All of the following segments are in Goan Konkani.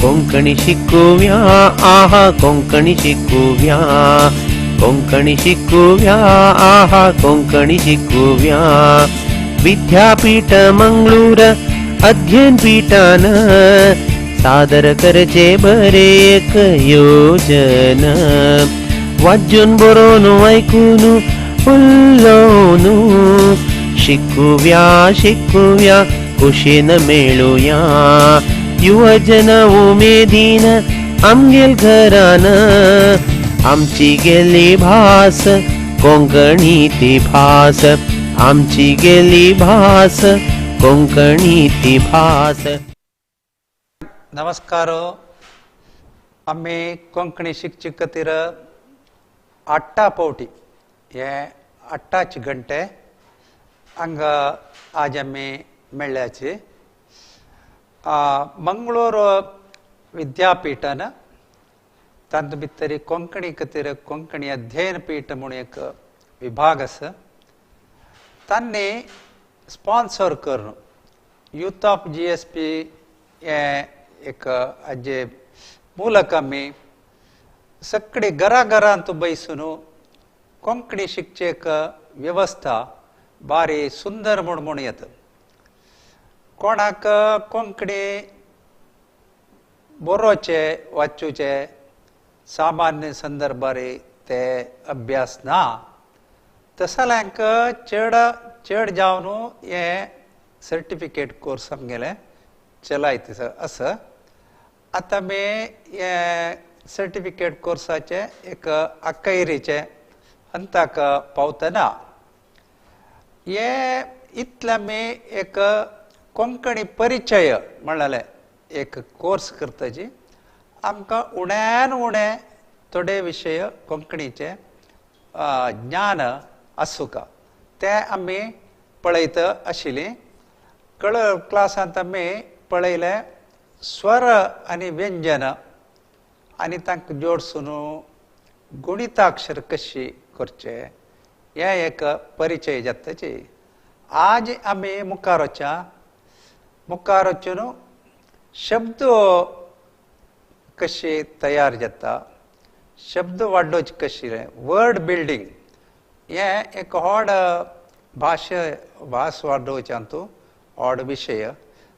कोंकणी शिकूया आहा कोंकणी शिकूया, कोंकणी शिकूया आहा कोंकणी शिकूया। विद्यापीठ मंगळूर अध्ययन पीठान सादर करचे बरे एक योजन। वाचून बरोवन ऐकून उलोवन शिकूया शिकूया खुशीन मेळुया। युवजन उमेदीन आमगेल घरान आमची गेली भास कोंकणी ती भास, आमची गेली भास कोंकणी ती भास। नमस्कार। आमी कोंकणी शिकचे खातीर आठा पावटी हे आठाचे घंटे हांगा आज आमी मेळ्ळ्याचे। मंगळूर विद्यापीठान तातूंत भितर कोंकणी खातीर कोंकणी अध्ययन पीठ म्हूण एक विभाग आसा, तांणी स्पॉन्सर करून यूथ ऑफ GSP हें एक हाजे मूलक आमी सगळे घरा घरांत बैसून कोंकणी शिकचे एक वेवस्था बारी सुंदर म्हूण म्हूण येता। कोणाक कोंकणी बरोवचे वाचूचे सामान्य संदर्भार ते अभ्यास ना तसल्यांक चड चड जावन हे सर्टिफिकेट कोर्स आमगेले चलायत आसा। आतां आमी हे सर्टिफिकेट कोर्साचे एक अखैरीचे हंताक पावतना हे इतले आमी एक कोंकणी परिचय म्हणलें एक कोर्स करताची आमकां उण्यान उणें थोडे विशय कोंकणीचे ज्ञान आसूंक तें आमी पळयत आशिल्ली। कळ क्लासांत आमी पळयलें स्वर आनी व्यंजन आनी तांकां जोडसून गुणिताक्षर कशी करचे हें एक परिचय जाताची। आज आमी मुखार वच्या, मुखार वचून शब्द कशे तयार जाता, शब्द वाडोवचे कशे, वर्ड बिल्डींग हें एक व्हड भाशा भास वाडोवच्यांत व्हड विशय।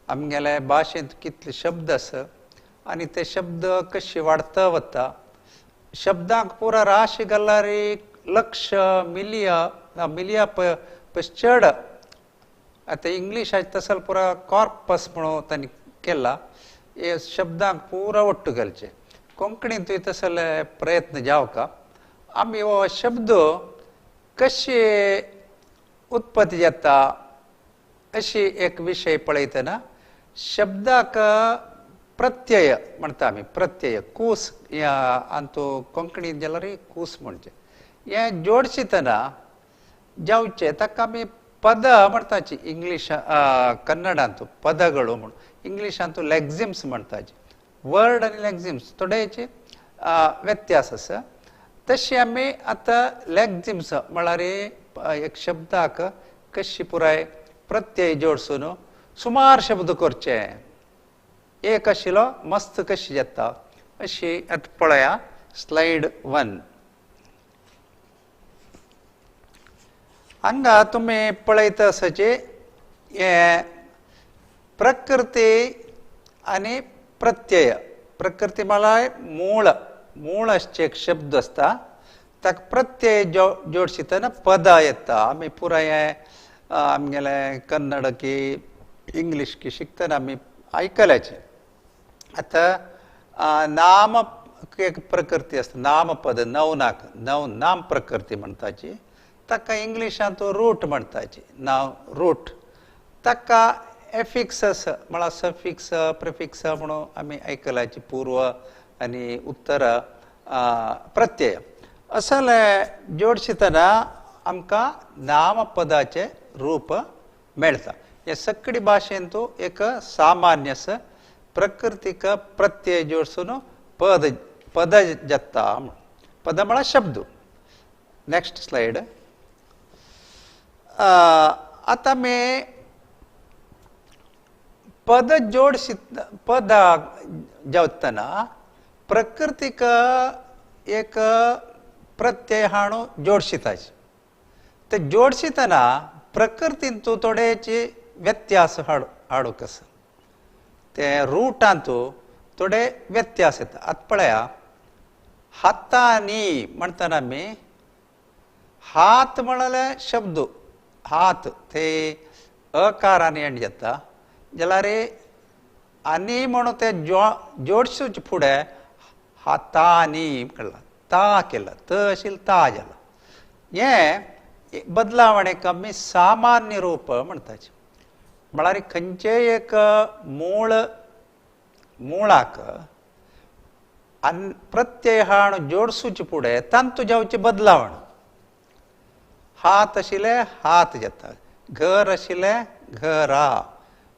आमगेले भाशेंत कितले शब्द आसा आनी ते शब्द कशे वाडता वता, शब्दांक पुरा राशी घाल्यार लक्ष मिलिया मिलिया पस चड। आतां इंग्लिशाचें तसो पुरा कॉर्पस म्हणून तांणी केला, हे शब्दांक पुरा ಒಟ್ಟು घालचे। कोंकणींतूय तसले प्रयत्न जावका आमी हो शब्द कशे उत्पत्ती जाता अशी एक विशय पळयतना शब्दाक प्रत्यय म्हणटा आमी, प्रत्यय कूस आंतू कोंकणींत जाल्यार कूस म्हणचे हें जोडशितना जावचें ताका आमी पद म्हणटाची। इंग्लीश कन्नडांत पदಗಳು म्हूण, इंग्लिशांत लेक्झिम्स म्हणटाची। वर्ड आनी लेक्झिम्स थोडेचे व्यत्यास आसा। तशें आमी आतां लेक्झिम्स म्हळ्यार एक शब्दाक कशी पुराय प्रत्यय जोडसून सुमार शब्द करचे, एक आशिल्लो मस्त कशी जाता अशी आतां पळया। स्लायड 1 हांगा तुमी पळयता आसाचे हें प्रकृती आनी प्रत्यय। प्रकृती म्हळ्यार मूळ, मूळ आसचे एक शब्द आसता ताका प्रत्यय जोडशितना पदां येता। आमी पुराय आमगेले कन्नड की इंग्लीश की शिकतना आमी आयकल्याचे। आतां नाम एक प्रकृती आसता, नामपद नवनाक नव नाम प्रकृती म्हणटाची, ताका इंग्लिशांत रूट म्हणटाची, नांव रूट। ताका एफिक्सस म्हळ्यार सफिक्स प्रिफिक्स म्हणून आमी आयकल्याची, पूर्व आनी उत्तर प्रत्यय असले जोडशितना आमकां नामपदाचें रूप मेळटा। हे सगळी भाशेंत एक सामान्य आसा प्रकृतीक प्रत्यय जोडसून पद पद जाता, पद म्हळ्यार शब्द। Next slide. आतां आमी पद जोडशी पद जावतना प्रकृतीक एक प्रत्यय हाणू जोडशिताची ते जोडशितना प्रकृतींतू थोडेची व्यत्यास हाडूंक आसा ते रुटांतू थोडे व्यत्यास येता. आतां पळया हातांनी म्हणटना आमी हात म्हणले शब्द हात ते अकारान एंड जाता जाल्यार आनी म्हणून ते जोडसूच फुडें हातांनी केला ता केला त आशिल्लें ता जाला. हें बदलावणेक आमी सामान्य रूप म्हणटाचे. म्हळ्यार खंयचेय एक मूळ मुळाक आनी प्रत्यय हाण जोडसूचे फुडें तांतू जावचें बदलावण. हात आशिल्ले हात जाता, घर आशिल्लें घरा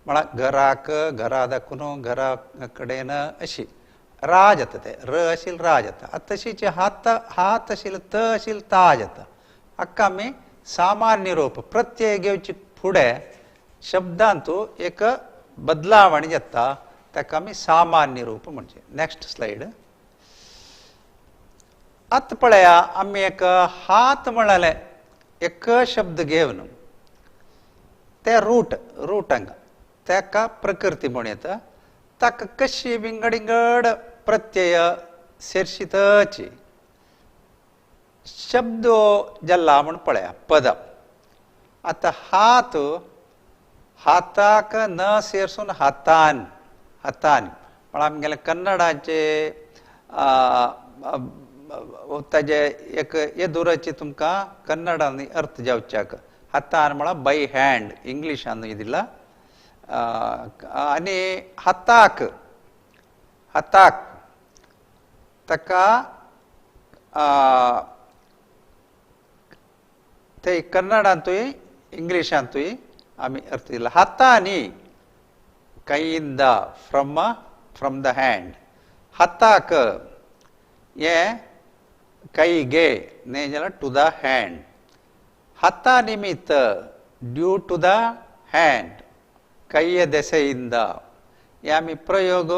म्हळ्यार घराक घरा दाखून घरा कडेन अशी रा जाता ते र आशिल्लें रा जाता. आतां तशीच हात हात आशिल्लें त आशिल्लें ता जाता. हाका आमी सामान्य रूप प्रत्यय घेवचे फुडें शब्दांतू एक बदलावण जाता ताका आमी सामान्य रूप म्हणचे. Next slide. आतां पळया आमी एक हात म्हळ्यार एक शब्द घेवन ते रूट रूट हांगा ताका प्रकृती म्हण येता ताका कशी विंगड विंगड प्रत्यय सेर्शितची शब्द जाला म्हूण पळया पद. आतां हात हाताक न सेरसून हातान हातान म्हळ्यार आमगेले कन्नडाचे ताजे एक येदुराची तुमकां कन्नडान अर्थ जावच्याक हातान म्हळ्यार बाय हँड इंग्लिशान दिला आनी हाताक हाताक ताका ते कन्नडांतूय इंग्लिशांतूय आमी अर्थ दिला. हातांनी ಕೈಯಿಂದ ಫ್ರಮ್ ಫ್ರಮ್ the hand. हाताक हें ಕೈಗೆ ನೇ जाल्यार टू the hand. हाता निमित्त ड्यू टू the hand ಕೈಯ ದೆಸೆಯಿಂದ. हे आमी प्रयोग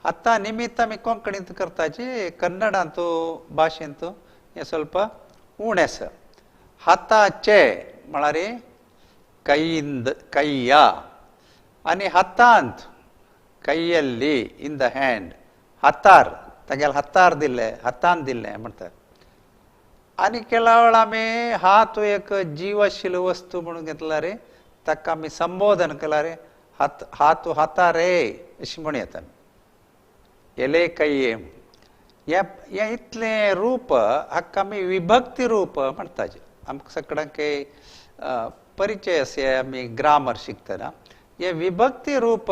हाता निमित्त आमी कोंकणींत करताची कन्नडांतू भाशेंत हें ಸ್ವಲ್ಪ उणें आसा. हाताचे म्हळ्यार ಕೈಯಿಂದ ಕೈಯ आनी हातांत ಕೈಯಲ್ಲಿ ಇನ್ the hand हातार तागेले हातार दिल्ले हातान दिल्ले म्हणटात. आनी केला आमी हात एक जीव आशिल्लो वस्तू म्हणून घेतला रे ताका आमी संबोधन केला रे हात हात हातारे अशी म्हणू येता. एले कय्ये हें इतलें रूप हाका आमी विभक्ती रूप म्हणटाचे. आमकां सगळ्यांक परिचय आसा आमी ग्रामर शिकतना हे विभक्ती रूप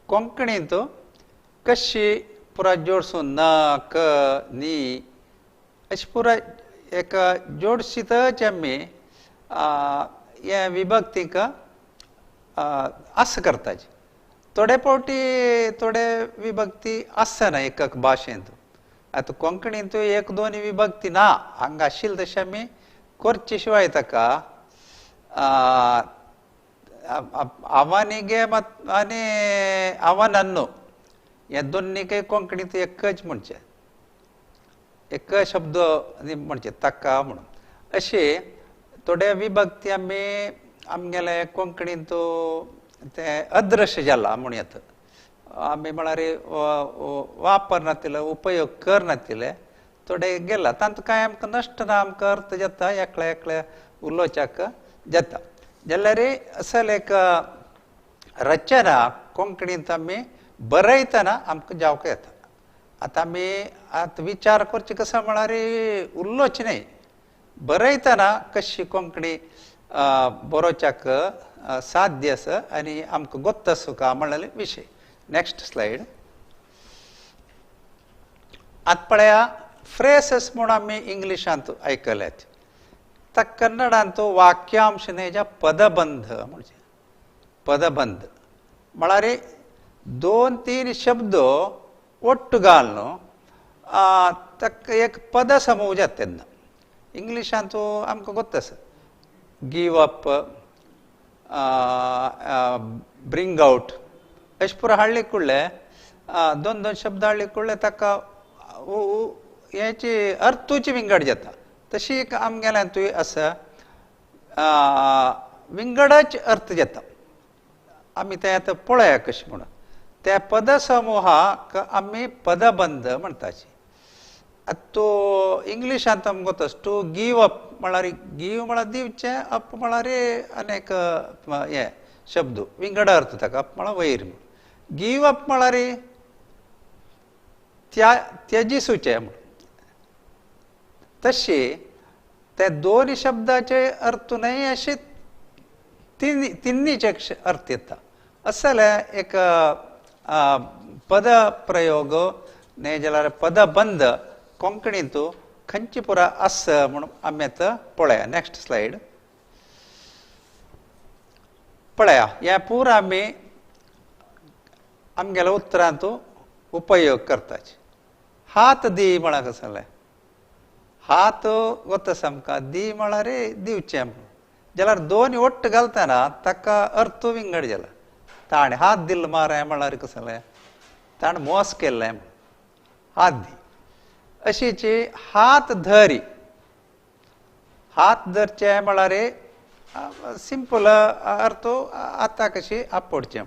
कोंकणींत कशी पुरा जोडसून न क नी अशी पुरा एक जोडशीतच आमी हे विभक्तीक आस करताचे. थोडे फावटी थोडे विभक्ती आसना एक एक भाशेंत. आतां कोंकणींत एक दोन विभक्ती ना हांगा आशिल्ले तशें आमी करचे शिवाय ताका ಅವನಿಗೆ ಮತ್ತು आनी ಅವನನ್ನು हे दोन्हीकय कोंकणींत एकच म्हणचें एक शब्द म्हणचे ताका म्हणून अशी थोडे विभक्ती आमी आमगेले कोंकणींत ते अदृश्य जाला म्हणूं येता. आमी म्हळ्यार वापरनातिल्ले उपयोग करनातिल्ले थोडे गेला तांतूं कांय आमकां नश्ट ना आमकां अर्थ जाता एकल्या एकल्या उलोवच्याक जाता. जाल्यार असल एक रचना कोंकणींत आमी बरयतना आमकां जावंक येता. आतां आमी आतां विचार करचे कसो म्हळ्यार उरलोच न्हय बरयतना कशी कोंकणी बरोवच्याक साध्य आसा आनी आमकां गोत्त आसूं का म्हणलेले विशय. Next slide. आतां पळया फ्रेसेस म्हूण आमी इंग्लिशांत आयकल्यात ताका कन्नडांत वाक्यांश न्हय पदबंध म्हणजे पदबंध म्हळ्यार दोन तीन शब्द ಒಟ್ಟು घालून ताका एक पद समूह जाता तेन्ना. इंग्लिशांत आमकां गोत्त आसा गिव अप, ब्रिंग आवट अशें पुरो हाडले कुडले दोन दोन शब्द हाडले कुडले ताका हेची अर्थूची विंगड जाता. तशी एक आमगेल्यांतूय आसा विंगडच अर्थ जाता. आमी तें आतां पळया कशें म्हणून त्या पदसमुहाक आमी पदबंध म्हणटाची. आतां तो इंग्लिशांत आमकां वता टू गिव अप म्हळ्यार गिव म्हळ्यार दिवचें, अप म्हळ्यार अनेक हें शब्द विंगड अर्थ ताका, अप म्हळ्यार वयर. गिव अप म्हळ्यार त्यजिसूचें म्हूण. तशी ते दोन शब्दाचे अर्थ न्हय अशे तिन्नीचे अर्थ येता. असले एक पद प्रयोग न्हय जाल्यार पदबंध कोंकणींत खंयची पुरा आसा म्हणून आमी आतां पळया. नेक्स्ट स्लायड पळया. ह्या पुरा आमी आमगेल्या उतरांत उपयोग करताची. हात दी म्हळ्यार कसलें हात वता आमकां दी म्हळ्यार दिवचें म्हणून जाल्यार दोन वट्ट घालतना ताका अर्थ विंगड जाला. ताणें हात दिल मारे म्हळ्यार कसलें ताणें मोस केल्लें हात दी. अशीची हात धरी, हात धरचें म्हळ्यार सिंपल अर्थ आतां कशी आपोडचें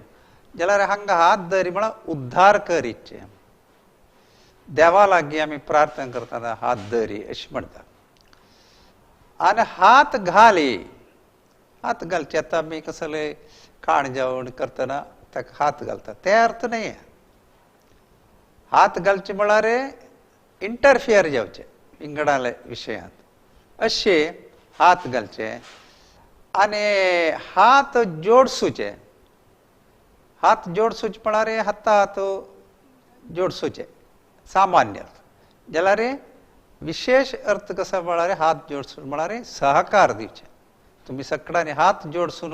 जाल्यार हांगा हात धरी म्हळ्यार उद्धार करीचें. देवा लागीं आमी प्रार्थना करतना हात धरी अशें म्हणटा. आनी हात घाली, हात घालचे आतां आमी कसले खाण जेवण करतना ताका हात घालता ते अर्थ न्हय. हात घालचे म्हळ्यार इंटरफियर जावचें विंगडाले विशयांत अशें हात घालचे. आनी हात जोडसूचे, हात जोडसूचे म्हळ्यार हाता हात जोडसूचे सामान्य अर्थ. जाल्यार विशेष अर्थ कसो म्हळ्यार हात जोडसून म्हळ्यार सहकार दिवचे. तुमी सगळ्यांनी हात जोडसून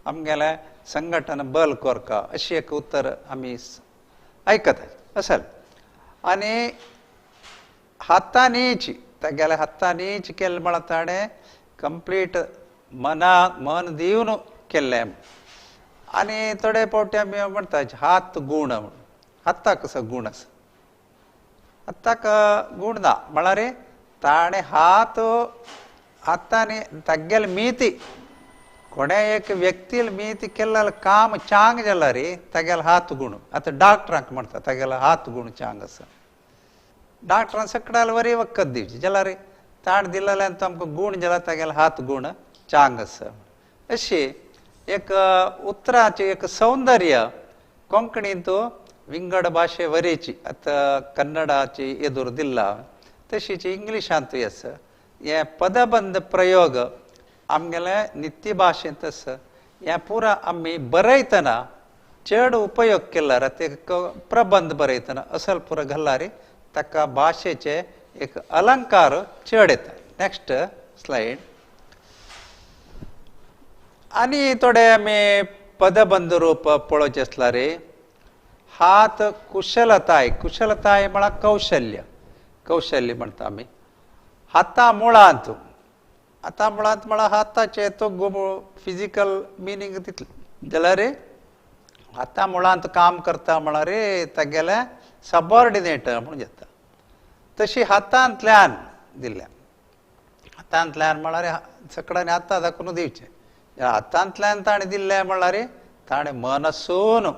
आमगेलें संघटन बल कोरका अशें एक उतर आमी आयकतात असल. आनी हातांनीच तागेल्या हातांनीच केलें म्हळ्यार ताणें कंप्लीट मना मन दिवन केल्लें. आनी थोडे फावटी आमी म्हणटा हात गूण म्हणून. हाताक कसो गूण आसा, हाताक गूण ना म्हळ्यार ताणें हात हातांनी तागेले मिती कोणे एक व्यक्ती मिती केल्लें काम चांग जाल्यार तागेले हात गूण. आतां डॉक्टरांक म्हणटा तागेलो हात गूण चांग आसा. डॉक्टरान सगळ्याक बरी वखद दिवची जाल्यार ताण दिलेल्यान तो आमकां गूण जाल्यार तागेलो हात गूण चांग आसा. अशी एक उतराचें एक सौंदर्य कोंकणींत विंगड भाशे वरेची आतां कन्नडाची एदूर दिल्ला तशीच इंग्लिशांतूय आसा. हे पदबंध प्रयोग आमगेले नित्य भाशेंत आसा. हें पुरा आमी बरयतना चड उपयोग केल्यार ते प्रबंध बरयतना असल पुरा घाल्यार ताका भाशेचे एक अलंकार चड येता. Next slide. आनी थोडे आमी पदबंध रूप पळोवचें आसल्यार हात कुशलताय, कुशलताय म्हळ्यार कौशल्य, कौशल्य म्हणटा आमी. हाता मुळांत, हाता मुळांत म्हळ्यार हाताचे तो फिजिकल मिनींग तितलें जाल्यार हाता मुळांत काम करता म्हळ्यार तागेलें सबॉर्डिनेट म्हणून जाता. तशी हातांतल्यान दिल्ल्या, हातांतल्यान म्हळ्यार सगळ्यांनी हाता दाखोवन दिवचें. हातांतल्यान ताणें दिल्लें म्हळ्यार ताणें मनसून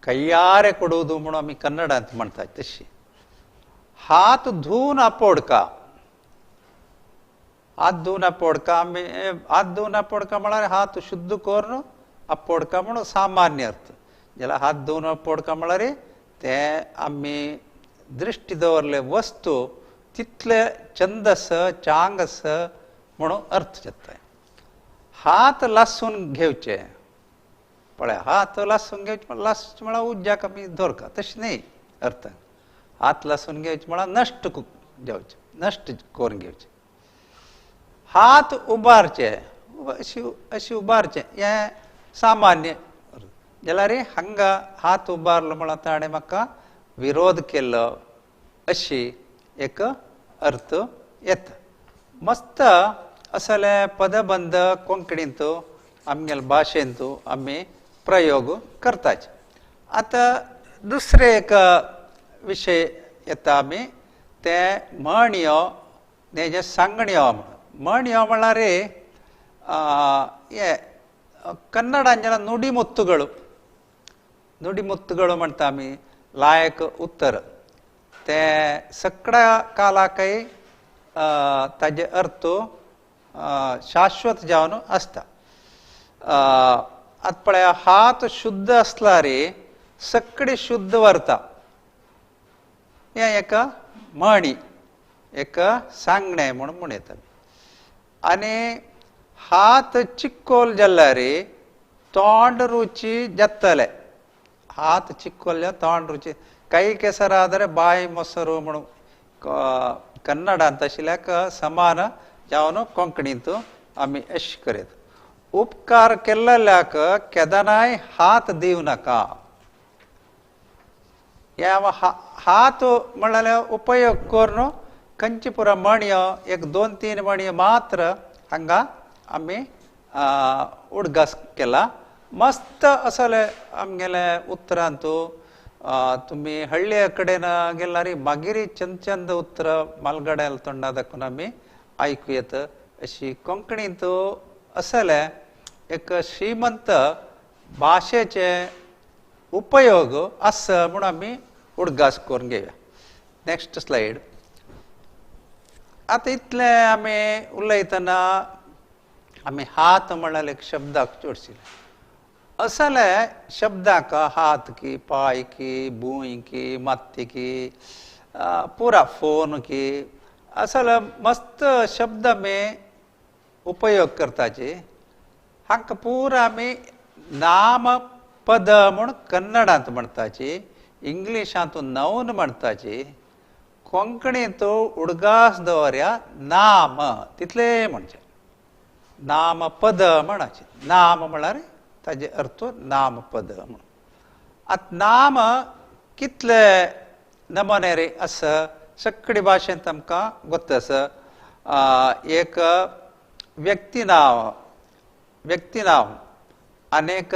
कय्यारे कोडुवू म्हणून आमी कन्नडांत म्हणटात तशी. हात धुवन आपोडका, हात धुवन आपोडका आमी हात धुवन आपोडका म्हळ्यार हात शुद्ध करून आपोडका म्हणून सामान्य अर्थ. जाल्यार हात धुवन आपोडका म्हळ्यार ते आमी दृश्टी दवरले वस्तू तितले छंदस चांगस म्हणून अर्थ जाता. हात लासून घेवचे, पळय हात लासून घेवचे, लासूचे म्हळ्यार उज्जाक आमी दवरता तशें न्हय अर्थ. हात लासून घेवचे म्हळ्यार नश्ट जावचे, नश्ट करून घेवचे. हात उबारचे, अशी अशी उबारचे हें सामान्य जाल्यार हांगा हात उबारलो म्हळ्यार ताणें म्हाका विरोध केलो अशी एक अर्थ येता. मस्त असले पदबंध कोंकणींत आमगेले भाशेंत आमी प्रयोग करतात. आतां दुसरे एक विशय येता आमी ते म्हणयो तेजे सांगण्यो म्हणून. म्हणयो म्हळ्यार हे कन्नडान जेन्ना नुडिमुत्तुಗಳು नुडिमुत्तुಗಳು म्हणटा आमी लायक उत्तर ते सगळ्या कालाकय ताजे अर्थ शाश्वत जावन आसता. आतां पळया हात शुद्ध आसल्यार सगळी शुद्ध व्हरता हें एक म्हणी एक सांगणें म्हणून म्हण येता. आनी हात चिक्कोल जाल्यार तोंड रुची जातले. हात चिक्कोल तोंड रुची ಕೈ ಕೆಸರಾದರೆ ಬಾಯಿ ಮೊಸರು म्हणून कन्नडांत आशिल्ल्याक समान जावन कोंकणींत आमी अशें करीत. उपकार केल्ल्याक केदनाय हात दिवं नाका. ह्या हात म्हणल्यार उपयोग करून खंयची पुरा म्हणयो एक दोन तीन म्हणयो मात्र हांगा आमी उडगास केला. मस्त असले आमगेले उतरांतू तुमी हಳ್ಳಿಯ कडेन गेल्यार मागीर चंद चंद उतर मालगड्याल तोंडा दाखोवन आमी आयकू येत. अशी कोंकणींत असले एक श्रीमंत भाशेचे उपयोग आसा म्हूण आमी उडगास करून घेवया. Next slide. आतां इतलें आमी उलयतना आमी हात म्हळ्यार एक शब्दाक जोडशिल्ले. असले शब्दाक हात की पाय की भूंय की माती की पुरा फोन की असले मस्त शब्द आमी उपयोग करताची. हांकां पुरा आमी नामपद म्हूण कन्नडांत म्हणटाची, इंग्लिशांत नौन म्हणटाची, कोंकणींत उडगास दवरया नाम तितलें म्हणचें नामपद म्हणाचें. नाम म्हळ्यार ताजे अर्थ नामपद म्हणून. आतां नाम कितले नमुने रे आसा सगळे भाशेंत आमकां गोत आसा. एक व्यक्तिनांव व्यक्तिनांव अनेक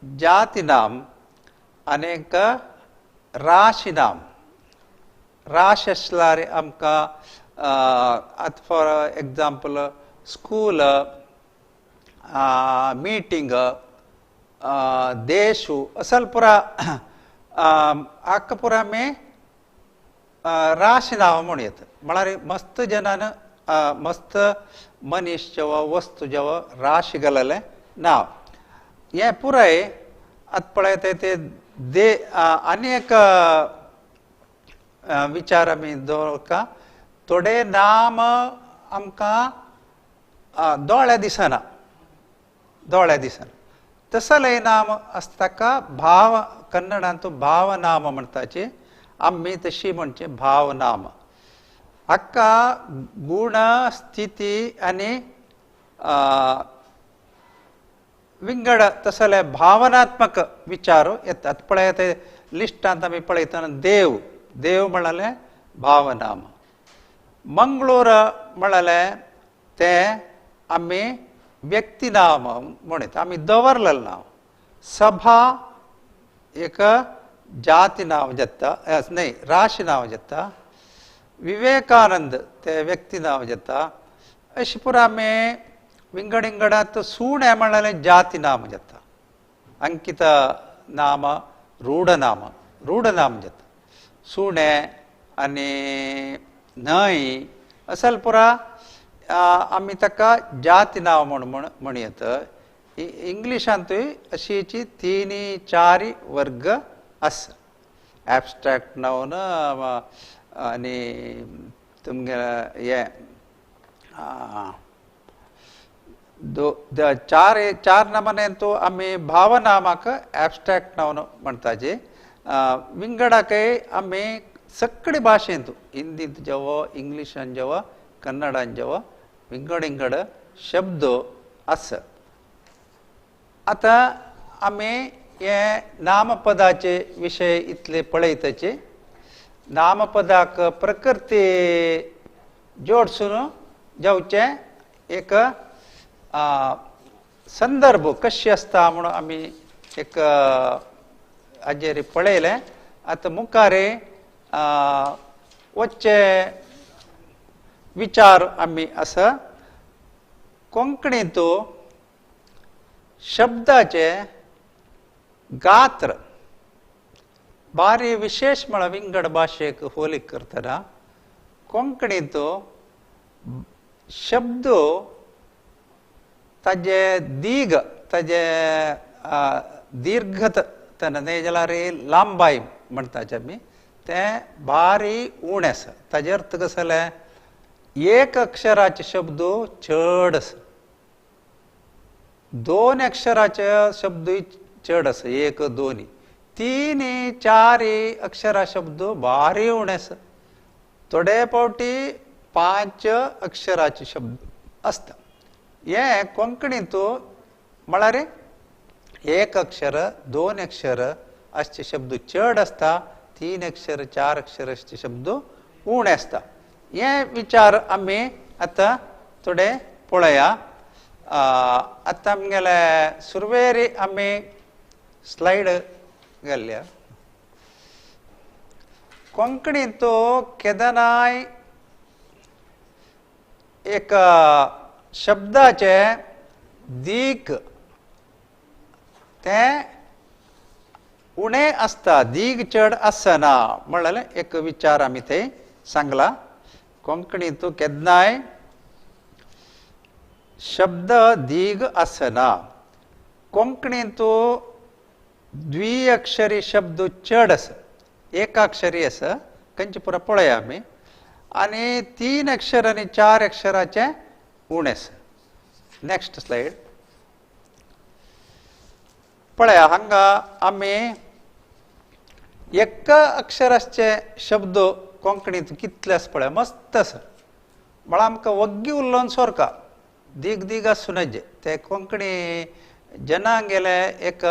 जातिनाम अनेक राशिनाम. राश आसल्यार आमकां आतां फॉर एग्जाम्पल स्कूल मीटिंग देशु असल पुरा हाका पुरा आमी राशी नांव म्हणू येता. म्हळ्यार मस्त जनान मस्त मनीस जेवा वस्तू जेवा राशी घाललें नांव हें पुराय. आतां पळयता ते दे आनी एक विचार आमी दवरता. थोडे नाम आमकां दोळ्या दिसना दोळ्या दिसना तसलें नाम आसता ताका भाव कन्नडांत भावनाम म्हणटाचे आमी तशी म्हणचे भावनाम. हाका गुण स्थिती आनी विंगड तसले भावनात्मक विचार येतात. पळय ते लिस्टांत आमी पळयतना देव देव म्हळ्यार भावनाम. मंगळूर म्हळ्यार तें आमी व्यक्तिनाम म्हणत आमी दवरलेलें नांव. सभा एक जाती नांव जाता न्हय राशी नांव जाता. विवेकानंद ते व्यक्ती नांव जाता. अशें पुरा आमी विंगड विंगडात सुणें म्हळ्यार जाती नाम जाता. अंकित नाम रूढनाम रूढनाम जाता. सुणें आनी न्हंय असल पुरा आमी ताका जाती नांव म्हूण म्हण येता. इंग्लिशांतूय अशीची तीन चार वर्ग आसा. एबस्ट्रेक्ट नावन आनी तुमगे हें चार चार नमुन्यांतू आमी भावनामाक एबस्ट्रेक्ट नावन म्हणटाचे. विंगडाकय आमी सगळे भाशेंत हिंदींत जेवो इंग्लिशान जेवो कन्नडान जेवो विंगड विंगड शब्द आसा. आतां आमी हे नामपदाचे विशय इतले पळयताचे. नामपदाक प्रकृती जोडसून जावचें एक संदर्भ कशें आसता म्हणून आमी एक हाजेर पळयलें. आतां मुखार वच्चे विचार आमी आसा कोंकणींत शब्दाचे गात्र बारी विशेष म्हळ्यार विंगड भाशेक होलीक करतना कोंकणींत शब्द ताजे दीग ताजे दीर्घत न्हय जाल्यार लांबाय म्हणटाचे आमी तें भारी उणें आसा. ताजे अर्थ कसो जालें एक अक्षराचे शब्द चड आसा, दोन अक्षराचे शब्दूय चड आसा, एक दोन तीन चार अक्षरा शब्द भारी उणें आसा, थोडे फावटी 5 अक्षराचे शब्द आसता. हें कोंकणींत म्हळ्यार एक अक्षर दोन अक्षर आसचे शब्द चड आसता, 3 अक्षर 4 अक्षर आसचे शब्द उणें आसता. हे विचार आमी आतां थोडे पळया. आतां आमगेले सुरवेर आमी स्लायड घालया. कोंकणींत केदनाय एक शब्दाचे दीक तें उणें आसता, दीग चड आसना म्हणलें एक विचार आमी थंय सांगला. कोंकणींत केन्नाय शब्द दीग आसना. कोंकणींत द्विअक्षरी शब्द चड आसा, एकाक्षरी आसा खंयचे पुरा पळया आमी, आनी 3 अक्षर आनी 4 अक्षराचे उणें आसा. नेक्स्ट स्लायड पळया. हांगा आमी एक अक्षराचे शब्द कोंकणींत कितले आसा पळया, मस्त आसा. म्हळ्यार आमकां वग्गी उलोवन सोरका दीग दीग आसूं नजे ते कोंकणी जनांगेले एक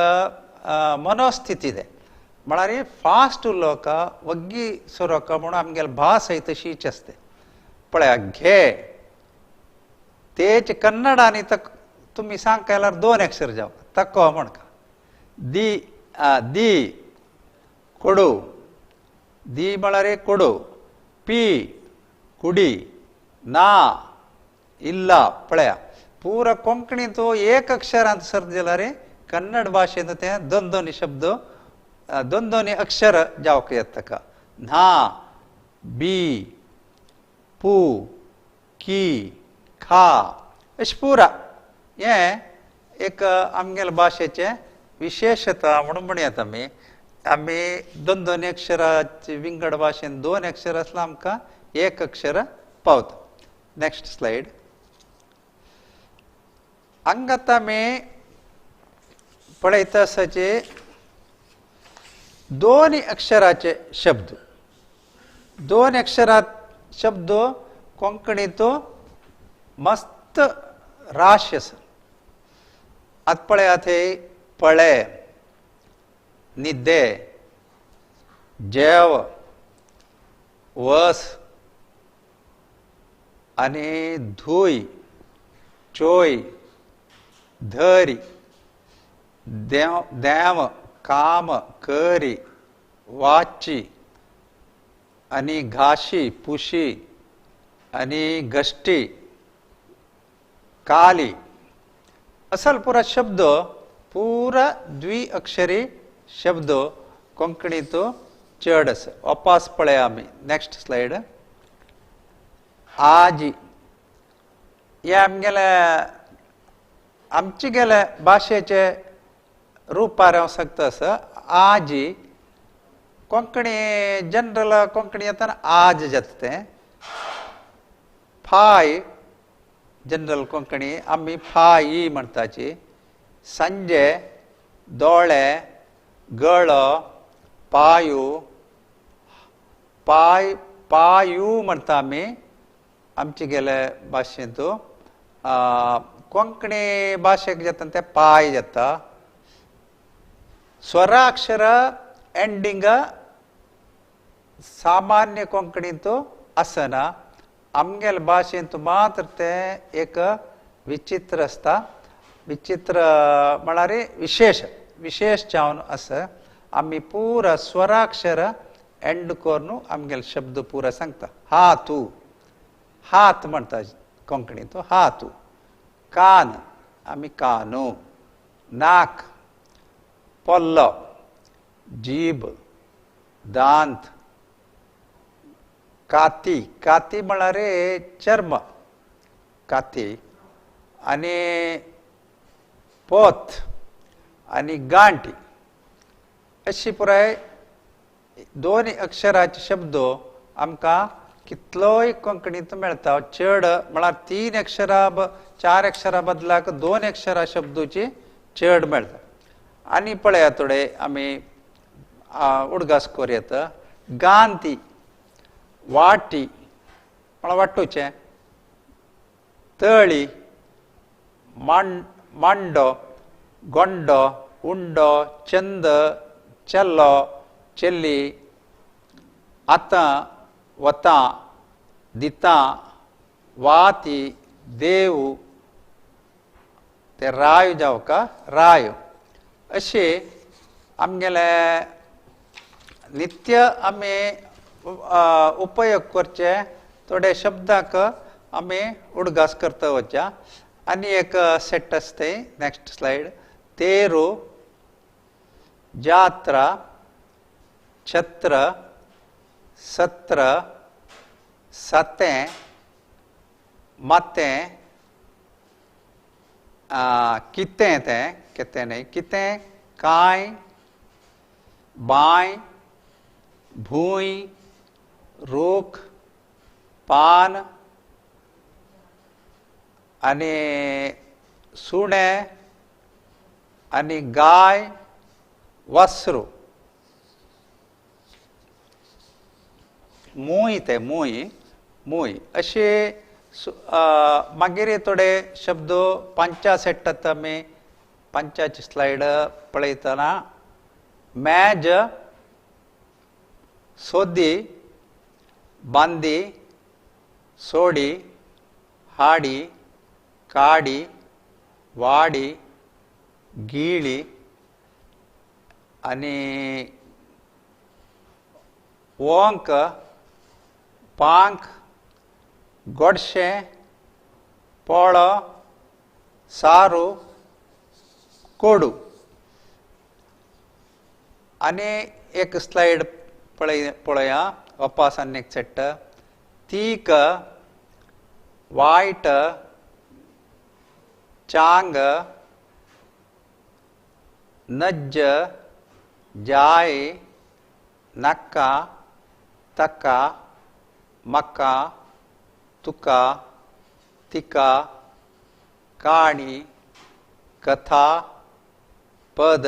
मनोस्थिती तें म्हळ्यार फास्ट उलोवका वग्गी सोरोका म्हणून आमगेले भास आहे तशीच आसते. पळया घे तेच कन्नड आनी तक तुमी सांगका जाल्यार 2 अक्षर जावं तक्को म्हणका. दी दी कोडू, दी म्हळ्यार कोडू, पी कुडी, ना इल्ला. पळया पुरा कोंकणींत एक अक्षरांत सर जाल्यार कन्नड भाशेंत तें दोन दोन शब्द दोन दोन अक्षर जावंक येता ताका. ना बी पू की खा अशें पुरा हें एक आमगेले भाशेचें विशेशता म्हणून म्हणयात आमी. आमी दोन दोन अक्षराचे विंगड भाशेन 2 अक्षर आसल्यार आमकां एक अक्षर पावता. Next slide. हांगा आतां आमी पळयता आसाचे 2 अक्षराचे शब्द. 2 अक्षरात शब्द कोंकणींत मस्त राश आसा. आतां पळयात हे पळे, निद्दे, जेव, वस आनी धूय, चोय, धरी, देव देव, काम, करी, वाची आनी घाशी, पुशी आनी गश्टी, काली. असल पुरा शब्द पुरा द्विअक्षरी शब्द कोंकणींत चड आसा. वापस पळया आमी. Next slide. आजी हे आमगेले आमचे गेले भाशेचे रुपार हांव सांगता आसा. आजी कोंकणी जनरल कोंकणी येतना आज जाता तें. फाय जनरल कोंकणी आमी फाय म्हणटाची. सांजे, दोळे, गळो, पायो, पाय पायू म्हणटा आमी आमचे गेले भाशेंत. कोंकणी भाशेक जाता तें पाय जाता. स्वराक्षर एंडींग सामान्य कोंकणींत आसना. आमगेले भाशेंत मात्र तें एक विचित्र आसता. विचित्र म्हळ्यार विशेष विशेष जावन आसा. आमी पुरा स्वराक्षर एंड करून आमगेले शब्द पुरा सांगता. हातू, हात म्हणटा कोंकणींत, हातू. कान आमी कानू. नाक, पोल्लो, जीब, दांत, काती. काती म्हळ्यार चर्म, काती. आनी पोत आनी गांठी. अशी पुराय दोन अक्षराचे शब्द आमकां कितलोय कोंकणींत मेळटा. चड म्हळ्यार 3 अक्षरां 4 अक्षरां बदलाक 2 अक्षरां शब्दूची चड मेळटा. आनी पळया थोडे आमी उडगास करूं. गांती, वाटी म्हळ्यार वाटोवचें, तळी, मांडो, गोंडो, उंडो, चंद, चेल्लो, चेल्ली, आतां, वतां, दितां, वाती, देव, ते राय जावका राय. अशें आमगेले नित्य आमी उपयोग करचे थोडे शब्दांक आमी उडगास करता वचया. आनी एक सेट आसता, नेक्स्ट स्लायड. तेरू, जात्रा, छत्र, सत्र, सतें, मातें, कितें तें, कितें न्हय, कितें, कांय, बांय, भूंय, रूख, पान आनी सुणें आनी गाय, वासरू. मूय ते, मूय, मूय. अशे मागीर थोडे शब्द 5 सेटात आमी 5 स्लायड पळयतना. मेज, सोदी, बांदी, सोडी, हाडी, काडी, वाडी, गिळी आनी ओंक, पांक, गोडशें, पोळो, सारू, कोडू. आनी एक स्लायड पळया वापस आनी एक सेट. तीक, वायट, चांग, नज्ज, जाय, नाका, तका, मका, तुका, तिका, काणी, कथा, पद,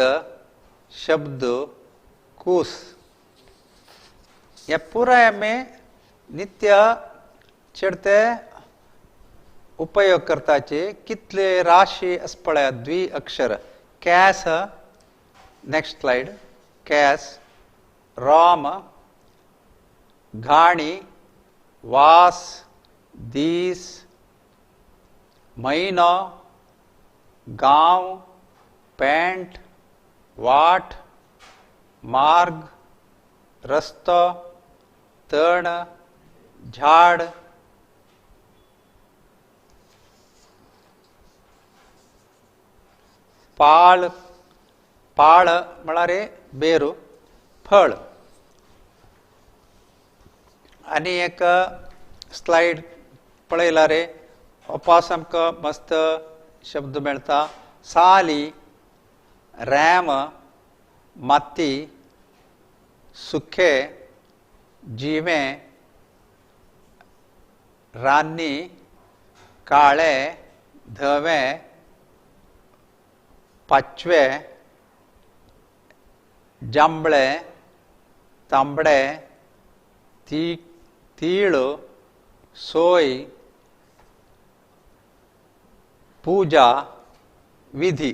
शब्द, कूस. हे पुराय आमी नित्य चडते उपयोग करताचे. कितले राशी आसा पळया, द्वि अक्षर. कॅस, नेक्स्ट स्लायड. कॅस, राम, घाणी, वास, दीस, म्हयनो, गांव, पॅन्ट, वाट, मार्ग, रस्तो, तण, झाड, पाळ, पाळ म्हळ्यार बेरू, फळ. आनी एक स्लायड पळयला रे, वापस आमकां मस्त शब्द मेळटा. साली, रॅम, माती, सुखे, जिवें, रान्नी, काळे, धवे, पाचवे, जांबळे, तांबडे, तीळ, सोय, पूजा, विधी.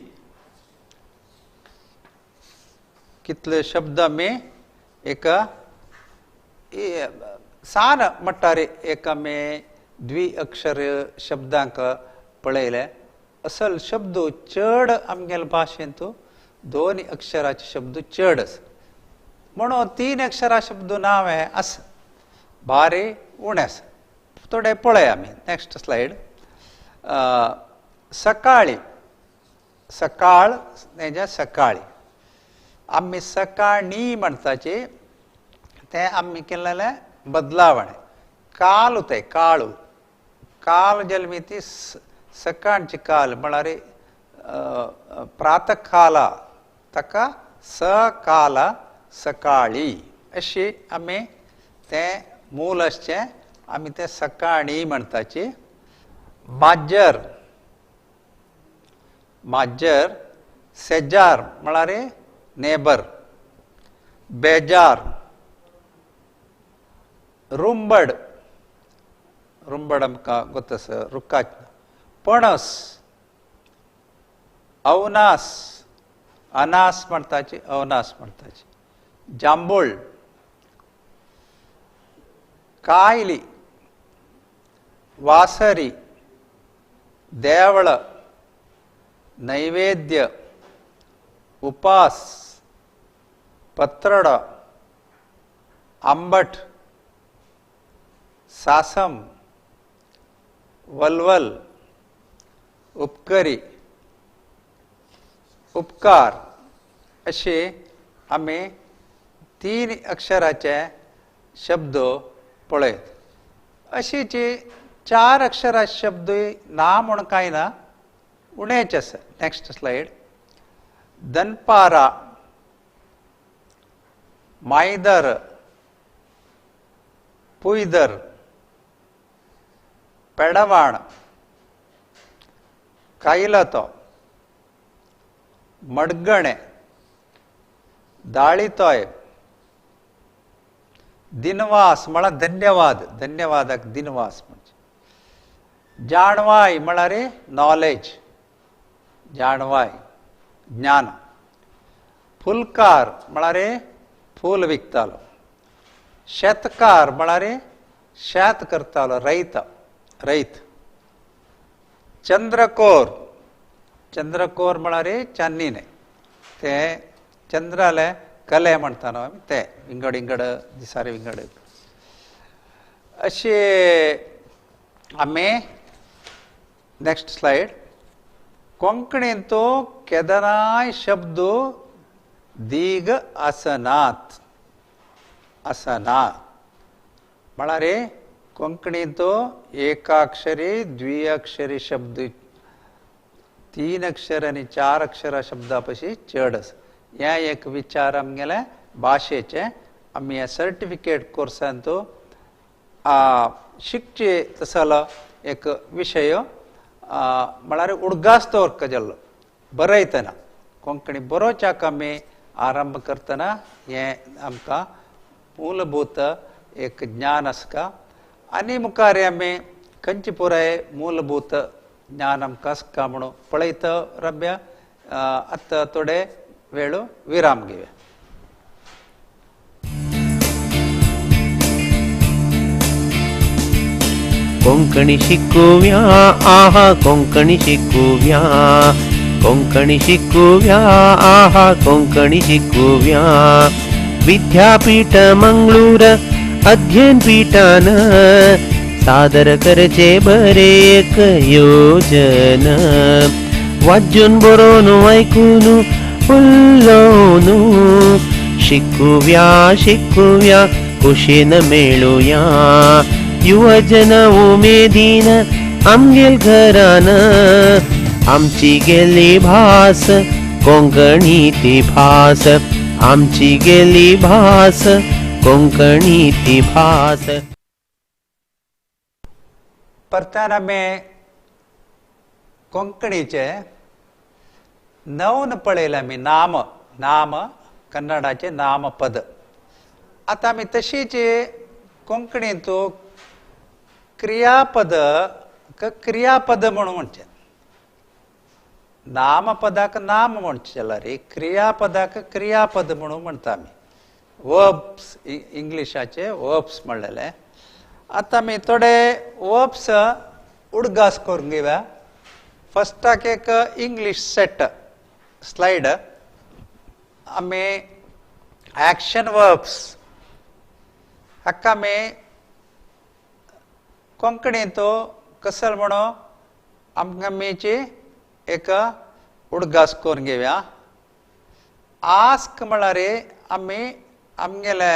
कितले शब्द आमी एक सान म्हणटार एक आमी द्वि अक्षर शब्दांक पळयले. असल शब्द चड आमगेले भाशेंत 2 अक्षराचे शब्द चड आसा. म्हणून 3 अक्षरा शब्द नांव हें आसा भारी उणें आसा. थोडे पळय आमी नेक्स्ट स्लायड. सकाळी सकाळ हेजें सकाळी आमी सकाळी म्हणटाची तें आमी केल्लें बदलावणें. काल तें काळू काल जल्मी ती सकाळची काल म्हळ्यार प्रातकाला ताका सकाल सकाळी अशी आमी तें मूल आसचें आमी तें सकाळी म्हणटाची. माजर माजर सेजार म्हळ्यार नेबर. बेजार रुंबड रुंबड आमकां गोत आसा रुखाच. पणस अवनास अनास म्हणटाची अवनास म्हणटाची. जांबूळ कायली वासरी देवळ नैवेद्य उपास पत्रड आंबट सासम वलवल उपकरी उपकार अशे आमी 3 अक्षराचे शब्द पळयत. अशीच 4 अक्षरा शब्द ना म्हूण कांय ना उणेच आसा. Next slide. दनपारा मायदर पुयदर पेडवाण कायलतो मडगणे दाळितोय दिनवास म्हळ्यार धन्यवाद धन्यवादाक दिनवास म्हणजे. जाणवाय म्हळ्यार नॉलेज जाणवाय ज्ञान. फुलकार म्हळ्यार फूल विकतालो. शेतकार म्हळ्यार शेत करतालो रैत रैत. चंद्रकोर चंद्रकोर म्हळ्यार चान्नीने ते चंद्राले कले म्हणटा न्हू आमी ते विंगड विंगड दिसारे विंगड अशे आमी. Next slide. कोंकणींत केदनाय शब्द दीग आसनात आसना म्हळ्यार कोंकणींत एकाक्षरी द्विअक्षरी शब्द 3 अक्षर आनी 4 अक्षरा शब्दा पशी चड आसा. हें एक विचार आमगेले भाशेचे आमी ह्या सर्टिफिकेट कोर्सांत शिकचे तसलो एक विशय म्हळ्यार उडगास दवरका जाल्लो बरयतना कोंकणी बरोवच्याक आमी आरंभ करतना हें आमकां मूलभूत एक ज्ञान आसता. आनी मुखार आमी खंयचे पुराय मूलभूत ज्ञान आमकां आसता म्हणून पळयत रब्या. आतां थोडे वेळ विराम घेवया. कोंकणी शिकूया आहा कोंकणी शिकूया कोंकणी शिकूया आहा कोंकणी शिकूया. विद्यापीठ मंगळूर अध्ययन पीठान सादर करचे बरे एक योजन. वाचून बरोवन ऐकून उलोवन शिकूया शिकूया कुशीन मेळुया. युवजन उमेदीन आमगेल घरान आमची गेली भास कोंकणी ती भास आमची गेली भास कोंकणी ती भास. परतान आमी कोंकणीचे नवन पळयलें आमी नाम नाम कन्नडाचे नामपद. आतां आमी तशीच कोंकणींत क्रियापद क्रियापद म्हणून म्हणचें. नामपदाक नाम म्हणचें जाल्यार क्रियापदाक क्रियापद म्हणून म्हणटा आमी. वर्ब्स इंग्लिशाचे वर्ब्स म्हणलेले. आतां आमी थोडे वर्ब्स उडगास करून घेवया. फस्टाक एक इंग्लीश सेट स्लायड आमी ॲक्शन वर्ब्स हाका आमी कोंकणींत कसल म्हणून आमकां आमीची एक उडगास करून घेवया. आस्क म्हळ्यार आमी आमगेले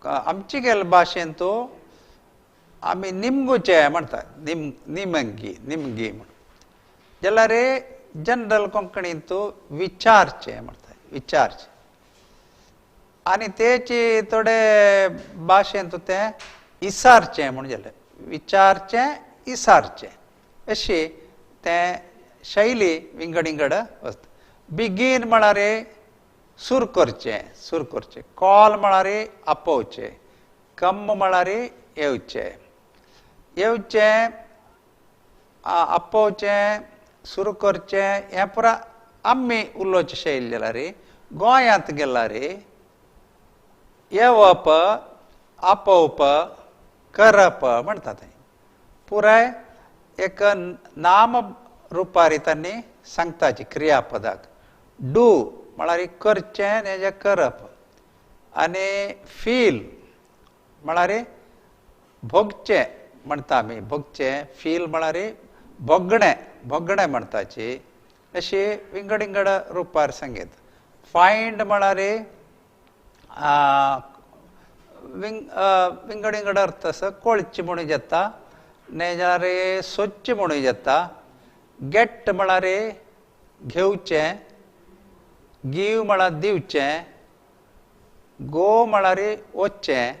आमचे गेले भाशेंत आमी निमगुचे म्हणटा, निमगी निमगी म्हण. जाल्यार जनरल कोंकणींत विचारचे म्हणटा, विचारचे. आनी तेची थोडे भाशेंत तें इसारचें म्हूण जालें, विचारचें इसारचें अशी तें शैली विंगड विंगड वता. बिगीन म्हळ्यार सुर करचें, सुर करचें. कॉल म्हळ्यार आपोवचें, कम म्हळ्यार येवचें, येवचें आपोवचें सुरू करचें हें पुरा आमी उलोवचें शैली. जाल्यार गोंयांत गेल्यार येवप आपोवप करप म्हणटा थंय पुराय एक नाम रुपारी तांणी सांगताची क्रियापदाक. Do म्हळ्यार करचें हेजें करप, आनी फील म्हळ्यार भोगचें म्हणटा आमी, भोगचें. फील म्हळ्यार भोगणें, भोगणें म्हणटाची. अशी विंगड विंगड रुपार सांगीत. फायंड म्हळ्यार विंगड विंगड अर्थ आसा, कळचें म्हणून जाता, नाजाल्यार सोदचें म्हणून जाता. गेट म्हळ्यार घेवचें, गिव म्हळ्यार दिवचें, गो म्हळ्यार वचचें,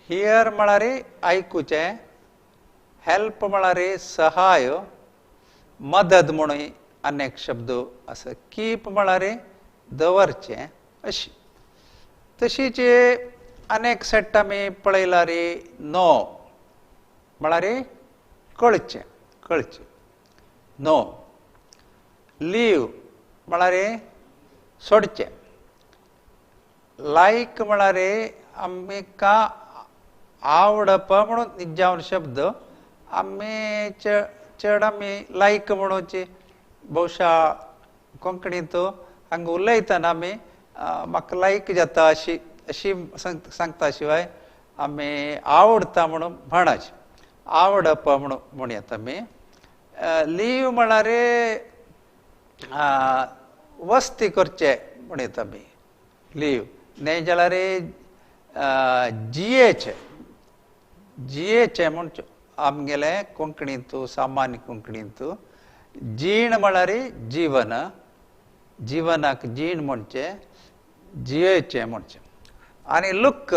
here म्हळ्यार आयकुचें, हेल्प म्हळ्यार सहाय मदत म्हणून अनेक शब्द आसा. कीप म्हळ्यार दवरचें. अशी तशीच अनेक सेट आमी पळयल्यार नो म्हळ्यार कळचें, कळचें नो. लीव म्हळ्यार सोडचें. लायक म्हळ्यार आमकां आवडप म्हणून निजावन शब्द आमी चड आमी लायक म्हणूची बहुशा कोंकणींत हांगा उलयतना आमी म्हाका लायक जाता अशी अशी सांगता शिवाय आमी आवडटा म्हणून म्हणच आवडप म्हणून म्हणयात आमी. लीव म्हळ्यार वस्ती करचें म्हणयत आमी लीव. न्हय जाल्यार जियेचें, जियेचें म्हण आमगेलें कोंकणींत सामान्य कोंकणींत जीण म्हळ्यार जिवन, जिवनाक जीण म्हणचें, जियेचें म्हणचें. आनी लूक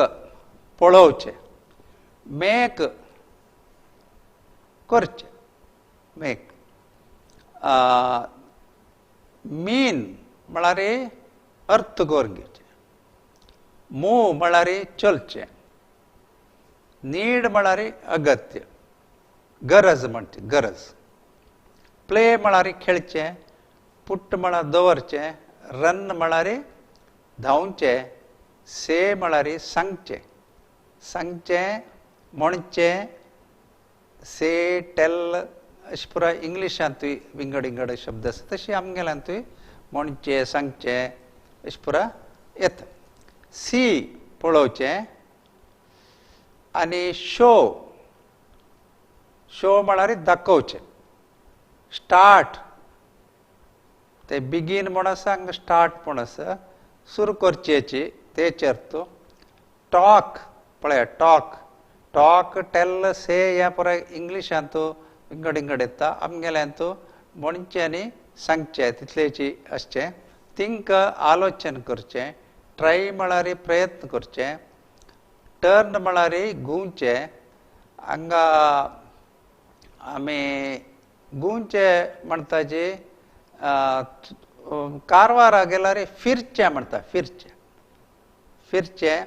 पळोवचें, मेक करचें, मेक. मीन म्हळ्यार अर्थ करून घेवचें, मूव म्हळ्यार चलचें, नीड म्हळ्यार अगत्य गरज म्हणचे गरज. प्ले म्हळ्यार खेळचें, पुट म्हळ्यार दवरचें, रन म्हळ्यार धांवचें, से म्हळ्यार सांगचें, सांगचें म्हणचें, से टेल अशें पुराय इंग्लिशांतूय विंगड विंगड शब्द आसा तशें आमगेल्यांतूय म्हणचें सांगचें अशें पुराय येता. सी पळोवचें. आनी शो, शो म्हळ्यार दाखोवचें. स्टार्ट ते बिगीन म्हूण आसा हांगा स्टार्ट म्हूण आसा, सुरू करचेची तेचे अर्थ. टॉक पळया, टॉक टॉक टेल से ह्या पुराय इंग्लिशांत विंगड विंगड येता, आमगेल्यांत म्हणचें आनी सांगचें तितलेची आसचें. थिंक आलोचन करचें, ट्राय म्हळ्यार प्रयत्न करचें, टर्न म्हळ्यार घुंवचें. हांगा आमी घुंवचें म्हणटा जे कारवारा गेल्यार फिरचें म्हणटा, फिरचें फिरचें.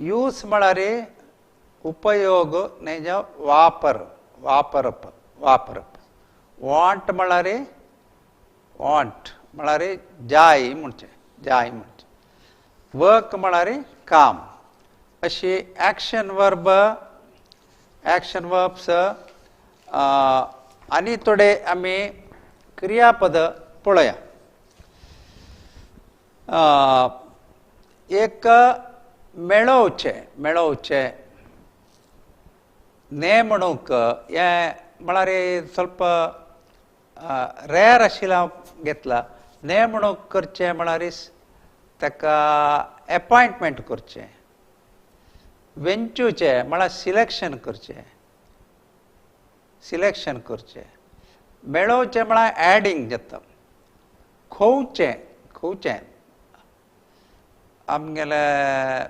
यूज म्हळ्यार उपयोग न्हय जावं वापर, वापरप वापरप. वॉन्ट म्हळ्यार वॉन्ट म्हळ्यार जाय म्हणचें, जाय म्हणचें. वर्क म्हळ्यार काम. अशी ॲक्शन वर्ब, ॲक्शन वर्ब्स. आनी थोडे आमी क्रियापद पळोवया. एक मेळोवचें मेळोवचें नेमणूक हें म्हळ्यार ಸ್ವಲ್ಪ रेर आशिल्लें हांव घेतला. नेमणूक करचें म्हळ्यार ताका एपॉयंटमेंट करचें, वेंचूचें म्हळ्यार सिलेक्शन करचें, सिलेक्शन करचें, मेळोवचें म्हळ्यार एडिंग जाता, खोवचें खोवचें आमगेलें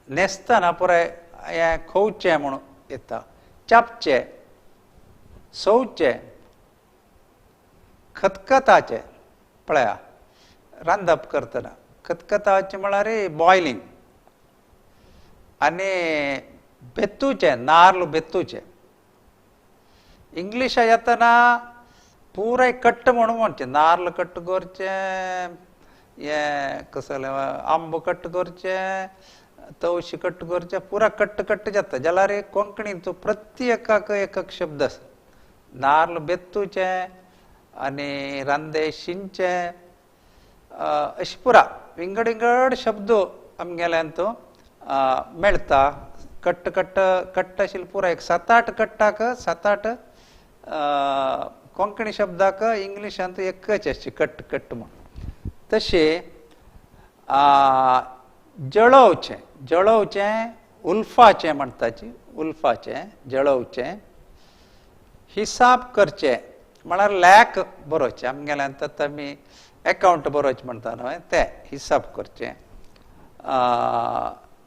न्हेसतना पुराय हें खोवचें म्हणून येता, चापचें, सोवचें, खतखताचें पळया रांदप करतना खतखताचें म्हळ्यार बॉयलिंग, आनी बेतूचें नार्ल बेतूचें. इंग्लिशा येतना पुराय कट्ट म्हणून म्हणचें, नार्ल कट्ट करचें, हें कसलें आंबो कट्ट करचें, तवशी कट्ट करचें, पुरा कट्ट कट्ट जाता. जाल्यार कोंकणींत प्रति एकाक एक एक शब्द आसा. नार्ल बेतूचें आनी रांदे शिंचें अशें पुरा विंगड विंगड शब्द आमगेल्यांत मेळटा. कट्ट कट्ट कट्ट आशिल्लें पुरा एक सात आठ कट्टाक सात आठ कोंकणी शब्दाक इंग्लिशांत एकच आसची कट्ट कट्ट म्हूण. तशें जळोवचें जळोवचें उल्फाचें म्हणटाची उल्फाचें जळोवचें, हिसाब करचें म्हळ्यार लॅक बरोवचें, आमगेल्यान आतां आमी एकावंट बरोवचें म्हणटा न्हय तें हिसाब करचें,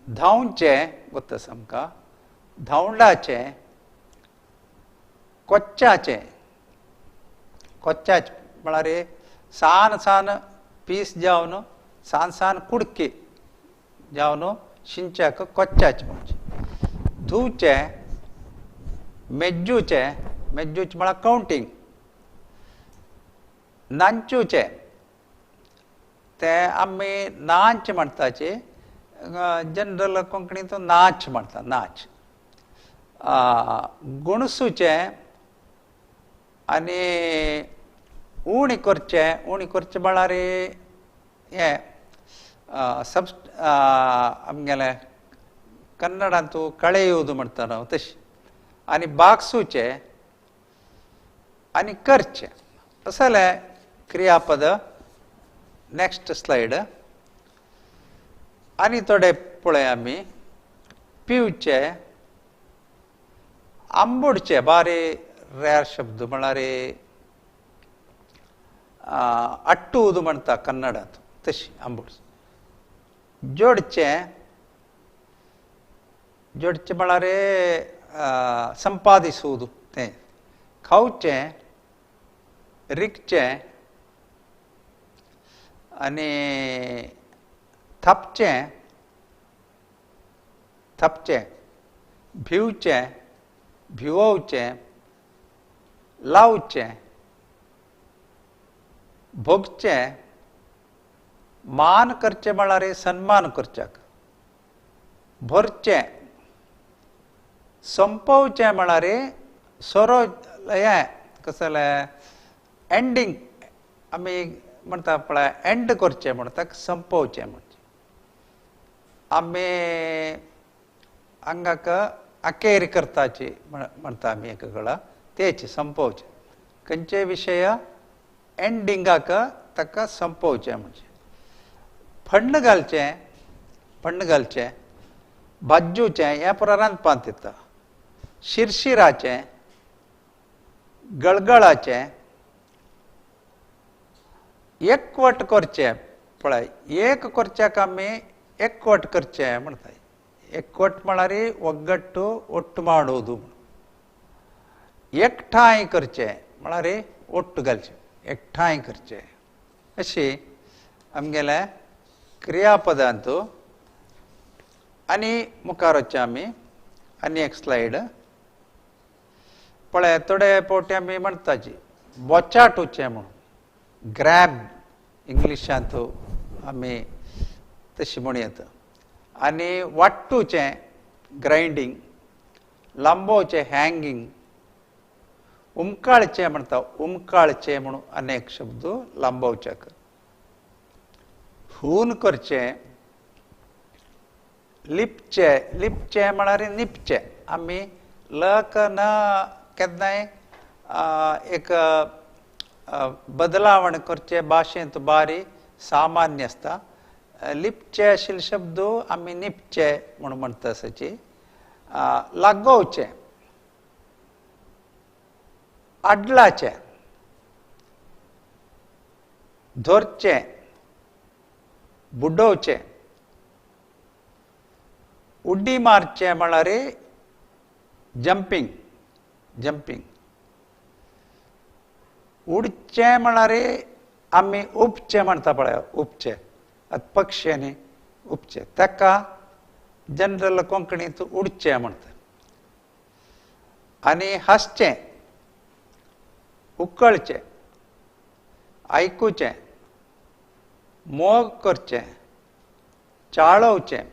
धांवचें गोत्ता आमकां, धांवडाचें, कोच्चाचें, कोच्चाचें म्हळ्यार सान सान पीस जावन सान सान कुडकी जावन शिंच्याक कोच्चाचें म्हणचें, धुवचें, मेज्जूचें, मेज्जूचें म्हळ्यार कावंटींग, नांचूचें तें आमी नाच म्हणटाचे, जनरल कोंकणींत नाच म्हणटा नाच, गुणसूचें आनी उणी करचें, उणी करचें म्हळ्यार हें सब आमगेलें कन्नडांत कळेयुवूद म्हणटा न्हू तशें, आनी बागसूचें आनी करचें असलें क्रियापद. Next slide. आनी थोडे पळय आमी पिवचें, आंबुडचें, बारी रेर शब्द म्हळ्यार अट्टूद म्हणटा कन्नडांत तशी आंबूड, जोडचें, जोडचें म्हळ्यार संपादिसूद तें, खावचें, रिगचें आनी थापचें, थापचें, भिवचें, भिवोवचें, लावचें, भोगचें, मान करचें म्हळ्यार सन्मान करच्याक, भरचें, संपोवचें म्हळ्यार सोरो हें कसलें एंडींग आमी म्हणटा पळय एंड करचें म्हण ताका संपोवचें म्हणचें. आमी हांगाक अखेर करताची म्हणटा आमी एक कडेन तेच संपोवचें, खंयचे विशय एंडिंगाक ताका संपोवचें म्हणचें. फण्ण घालचें, फण्ण घालचें, भाज्जूचें हें पुरा रांदपांत येता, शिरशिराचें, गळगळाचें, एकवट करचें पळय एक करच्याक आमी एकवट करचें म्हणटा, एकवट म्हळ्यार ಒಗ್ಗಟ್ಟು ಒಟ್ಟು ಮಾಡೋದು, एकठांय करचें म्हळ्यार ಒಟ್ಟು घालचें, एकठांय करचें अशी आमगेलें क्रियापदांत. आनी मुखार वचचें आमी आनी एक स्लायड पळय थोडे फावटी आमी म्हणटाची बोचाटूचें म्हणून ग्रॅब इंग्लिशांत आमी तशी म्हणयत, आनी वाट्टूचें ग्रायंडींग, लांबोवचें हँगिंग, उमकाळचें म्हणटा, उमकाळचें म्हणून अनेक शब्द लांबोवच्याक. खून करचें, लिपचें, लिपचें म्हळ्यार निपचें. आमी लक न केन्नाय एक बदलावण करचें भाशेंत बारी सामान्य आसता. लिपचें आशिल्ले शब्द आमी निपचे म्हूण म्हणटा आसाची. लागोवचें, आडलाचें, धरचें, बुडोवचें, उड्डी मारचें म्हळ्यार जंपींग, जंपींग. उडचें म्हळ्यार आमी उपचें म्हणटा पळय, उपचें आतां पक्षी न्ही उपचें, ताका जनरल कोंकणींत उडचें म्हणटा. आनी हांसचें, उकळचें, आयकुचें, मोग करचें, चाळोवचें,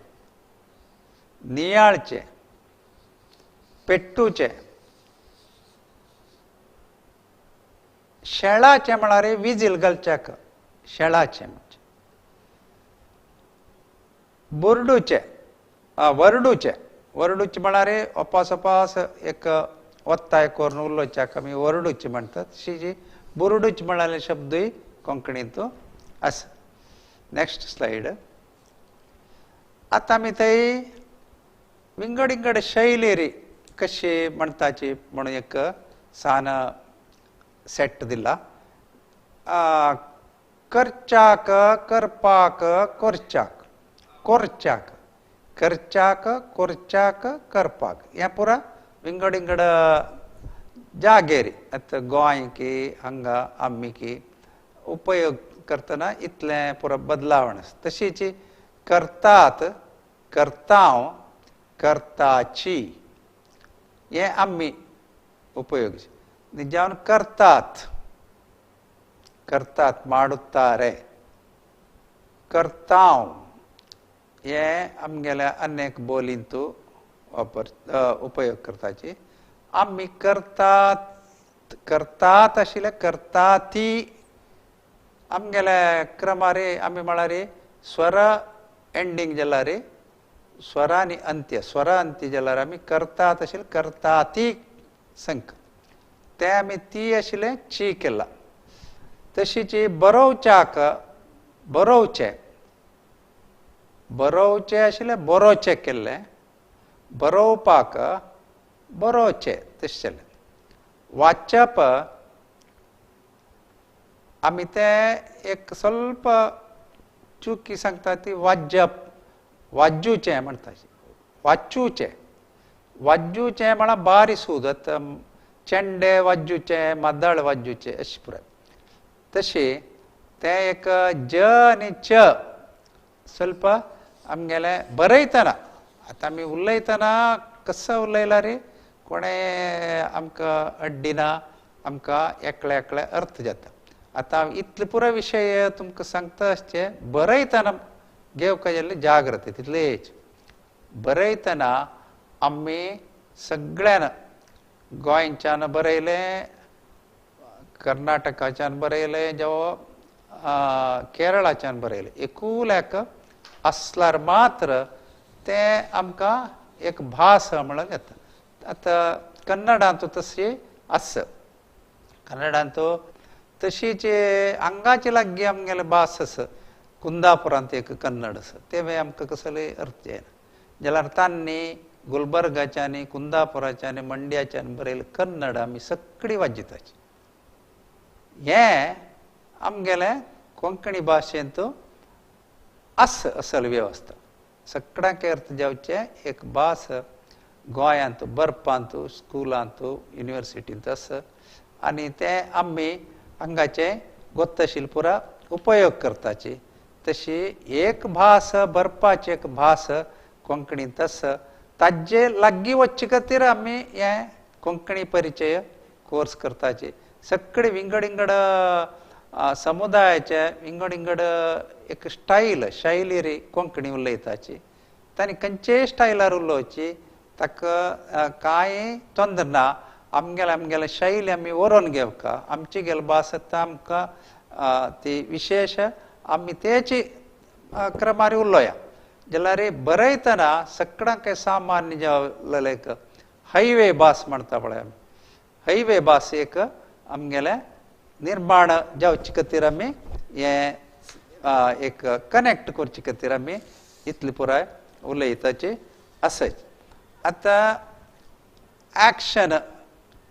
नियाळचें, पेट्टुचें, शेळाचें म्हळ्यार विजील घालच्याक शेळाचें म्हणचें, बुरडुचें, वरडुचें, वरडुचें म्हळ्यार ओपास ओपास एक ಒತ್ತಾಯ करून उलोवच्याक आमी वरडुचें म्हणटात. तशी जी बुरडुचें म्हळ्यार शब्दूय कोंकणींत आसा. Next slide. आतां आमी थंय विंगड विंगड शैली कशी म्हणटाची म्हणून एक सान सेट दिला. करच्याक, करपाक, करच्याक, कोरच्याक, करच्याक, कोरच्याक, करपाक, हें पुरा विंगड विंगड जागेरी आतां गोंय की हांगा आमी की उपयोग करतना इतलें पुरो बदलावण आसा. तशीच करतात, करतांव, करताची हें आमी उपयोग निजावन करतात, करतात माडुत्तारे, करतांव हें आमगेल्या अनेक बोलींतू वापर उपयोग करताची. आमी करतात, करतात आशिल्ले करताती आमगेल्या क्रमारे आमी म्हळ्यार स्वर एंडींग जाल्यार स्वर आनी अंत्य, स्वर अंत्य जाल्यार आमी करतात आशिल्ले करताती संक तें आमी ती आशिल्लें ची केला. तशीच बरोवच्याक बरोवचें, बरोवचें आशिल्लें बरोवचें केल्लें, बरोवपाक बरोवचें तशें जालें. वाचप आमी तें एक स्वल्प चुकी सांगता ती वाजप, वाजूचें म्हणटा, वाचूचें, वाजूचें म्हळ्यार बारी सूद, आतां चेंडे वाजूचें, मादळ वाजूचें अशें पुराय. तशें तें एक ज आनी च स्वल्प आमगेलें बरयतना, आतां आमी उलयतना कसो उलयला रे कोणें आमकां अड्डिना, आमकां एकले एकले अर्थ जाता. आतां इतले पुराय विशय तुमकां सांगता आसचें बरयतना घेवका जाल्ली जाग्रती तितलेच. बरयतना आमी सगळ्यान गोंयच्यान बरयलें, कर्नाटकाच्यान बरयलें, जावं केरळाच्यान बरयलें, एकूल्याक आसल्यार मात्र तें आमकां एक भास म्हणून येता. आतां कन्नडांत तशी आसा, कन्नडांत तशीच हांगाचे लागीं आमगेले भास आसा, कुंदापुरांत एक कन्नड आसा, तें आमकां कसले अर्थ जायना. जाल्यार तांणी गुलबर्गाच्यानी, कुंदापुराच्यानी, मंड्याच्यान बरयलें कन्नड आमी सगळी वाजयताची. हें आमगेलें कोंकणी भाशेंत आसा असल वेवस्था. सगळ्यांक अर्थ जावचें एक भास गोंयांत बरपांत, स्कुलांत, युनिवर्सिटींत आसा आनी तें आमी हांगाचें गोत्तशील पुरा उपयोग करताची. तशी एक भास बरपाची एक भास कोंकणींत आसा, ताजे लागीं वचचे खातीर आमी हें कोंकणी परिचय कोर्स करताची. सगळे विंगड विंगड समुदायाचे विंगड विंगड एक स्टायल शैली रे कोंकणी उलयताची. तांणी खंयचेय स्टायलार उलोवची ताका कांय तोंदर ना. आमगेले आमगेले शैली आमी व्हरोन घेवका, आमची गेल भास आतां आमकां ती विशेश आमी तेची क्रमारी उलोया जाल्यार बरयतना सगळ्यांक सामान्य जावलें एक हायवे भास म्हणटा पळय आमी हायवे भास एक आमगेलें निर्माण जावचे खातीर आमी हें एक कनेक्ट करचे खातीर आमी इतली पुराय उलयताची आसाच. आतां एक्शन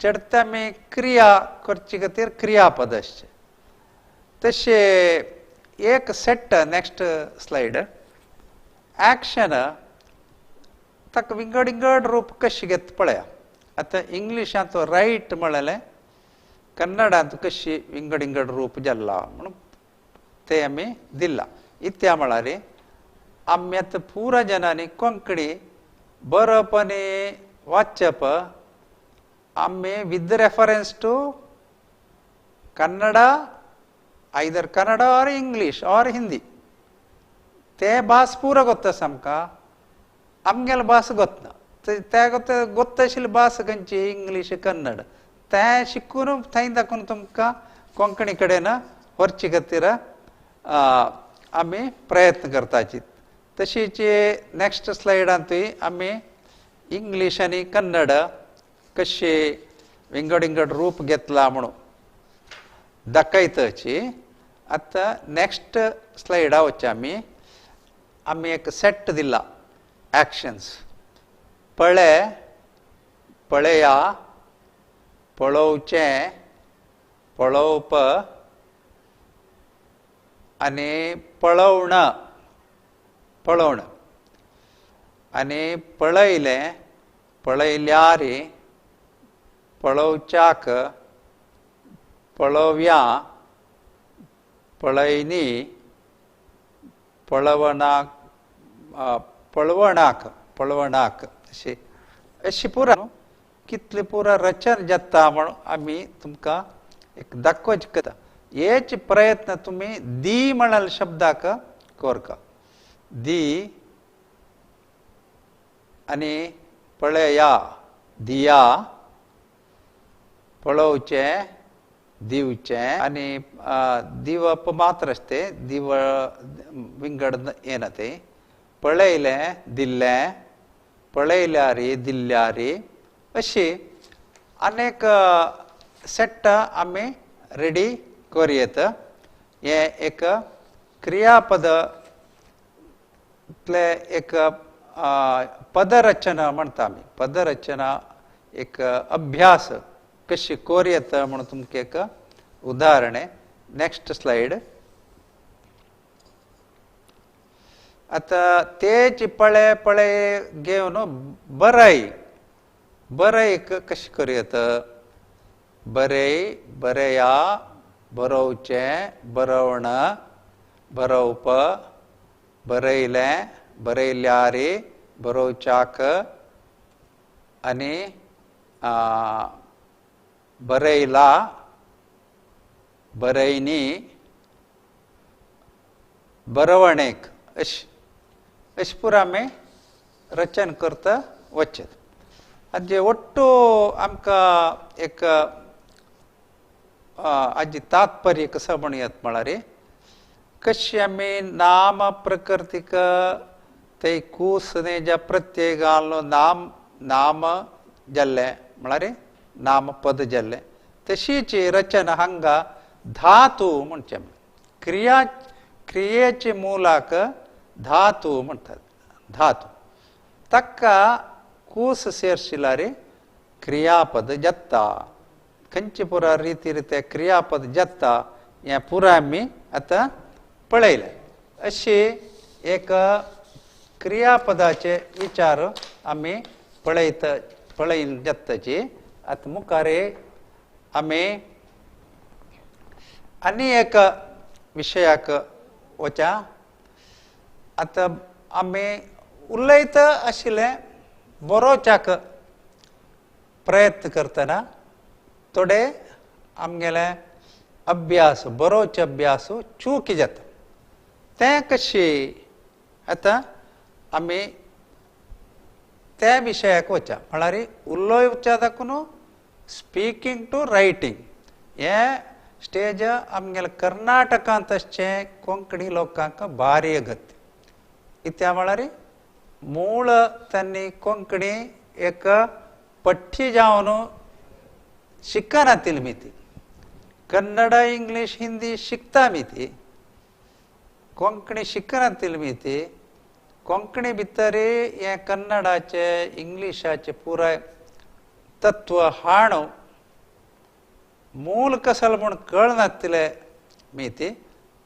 चडता आमी क्रिया करचे खातीर क्रियापद आसचें तशें एक सेट नेक्स्ट स्लायड एक्शन ताका विंगड विंगड रूप कशें घेता पळया. आतां इंग्लिशांत रायट म्हणलें कन्नडांत कशी विंगड विंगड रूप जाल्ला म्हणून ते आमी दिला. इत्या म्हळ्यार आमी आतां पुरा जनांनी कोंकणी बरोवप आनी वाचप आमी with reference to Kannada either Kannada or English or Hindi ते भास पुरो गोत्ता आमकां आमगेले भास गोतना ते गोत्ता आशिल्ली भास खंयची इंग्लीश कन्नड ते शिकून थंय दाखोवन तुमकां कोंकणी कडेन व्हरचे खातीर आमी प्रयत्न करताची. तशीच नेक्स्ट स्लायडांतूय आमी इंग्लीश आनी कन्नड कशे विंगड विंगड रूप घेतला म्हणून दाखयताची. आतां नेक्स्ट स्लायडा वचचे आमी आमी एक सेट दिला एक्शन्स पळे पळया पळोवचें पळोवप आनी पळोवण पळोवण आनी पळयलें पळयल्यार पळोवच्याक पळोवया पळयनी पळवणाक पळवणाक पळवणाक अशी अशी पुरा कितली पुरा रचन जाता म्हणून आमी तुमकां एक दाखोवचें करता. हेच प्रयत्न तुमी दी म्हणाल शब्दाक कोरका दी आनी पळया दिया पळोवचें दिवचें आनी दिवप मात्र आसते दिव विंगड येना तें पळयलें दिल्लें पळयल्यार दिल्ल्यार अशी अनेक सेट आमी रेडी करूं. हें एक क्रियापद एक पदरचना म्हणटा आमी पदरचना एक अभ्यास कशी करूं म्हणून तुमकां एक उदाहरण. Next slide. आतां तेच पळे पळे घेवन बरय बरय कशें करूं येता बरय बरया बरोवचें बरोवण बरोवप बरयलें बरयल्यार बरोवच्याक आनी बरयला बरयनी बरवणेक अशें अशें पुरा आमी रचन करता वचत. आनी जे ಒಟ್ಟು आमकां एक हाजी तात्पर्य कसो म्हणूं येता म्हळ्यार कशी आमी नाम प्रकृतीक ते कूस ज्या प्रत्यय घालून नाम नाम जाल्लें म्हळ्यार नामपद जाल्लें तशीच रचना हांगा धातू म्हणचें क्रिया क्रियेचे मुलाक धातू म्हणटात धातू ताका कूस सेरशिल्यार क्रियापद जाता खंयचे पुरा रिती रिते क्रियापद जाता हें पुरा आमी आतां पळयलें. अशी एक क्रियापदाचे विचार आमी पळयता पळयन जाताची. आतां मुखार आमी आनी एक विशयाक वचा. आतां आमी उलयता आशिल्लें बरोवच्याक प्रयत्न करतना थोडे आमगेले अभ्यास बरोवचे अभ्यास चूक जाता तें कशें आतां आमी त्या विशयाक वचा म्हळ्यार उलोवच्या दाखून स्पिकींग टू रायटींग हें स्टेज आमगेले कर्नाटकांत आसचें कोंकणी लोकांक भारी अगत्य. इत्या म्हळ्यार मूळ तांणी कोंकणी एक पठ्य जावन शिकनातील मी ती कन्नड इंग्लीश हिंदी शिकता मी ती कोंकणी शिकनातील मी ती कोंकणी भितर हें कन्नडाचे इंग्लिशाचे पुराय तत्व हाण मूल कसल म्हूण कळनातिले मी ती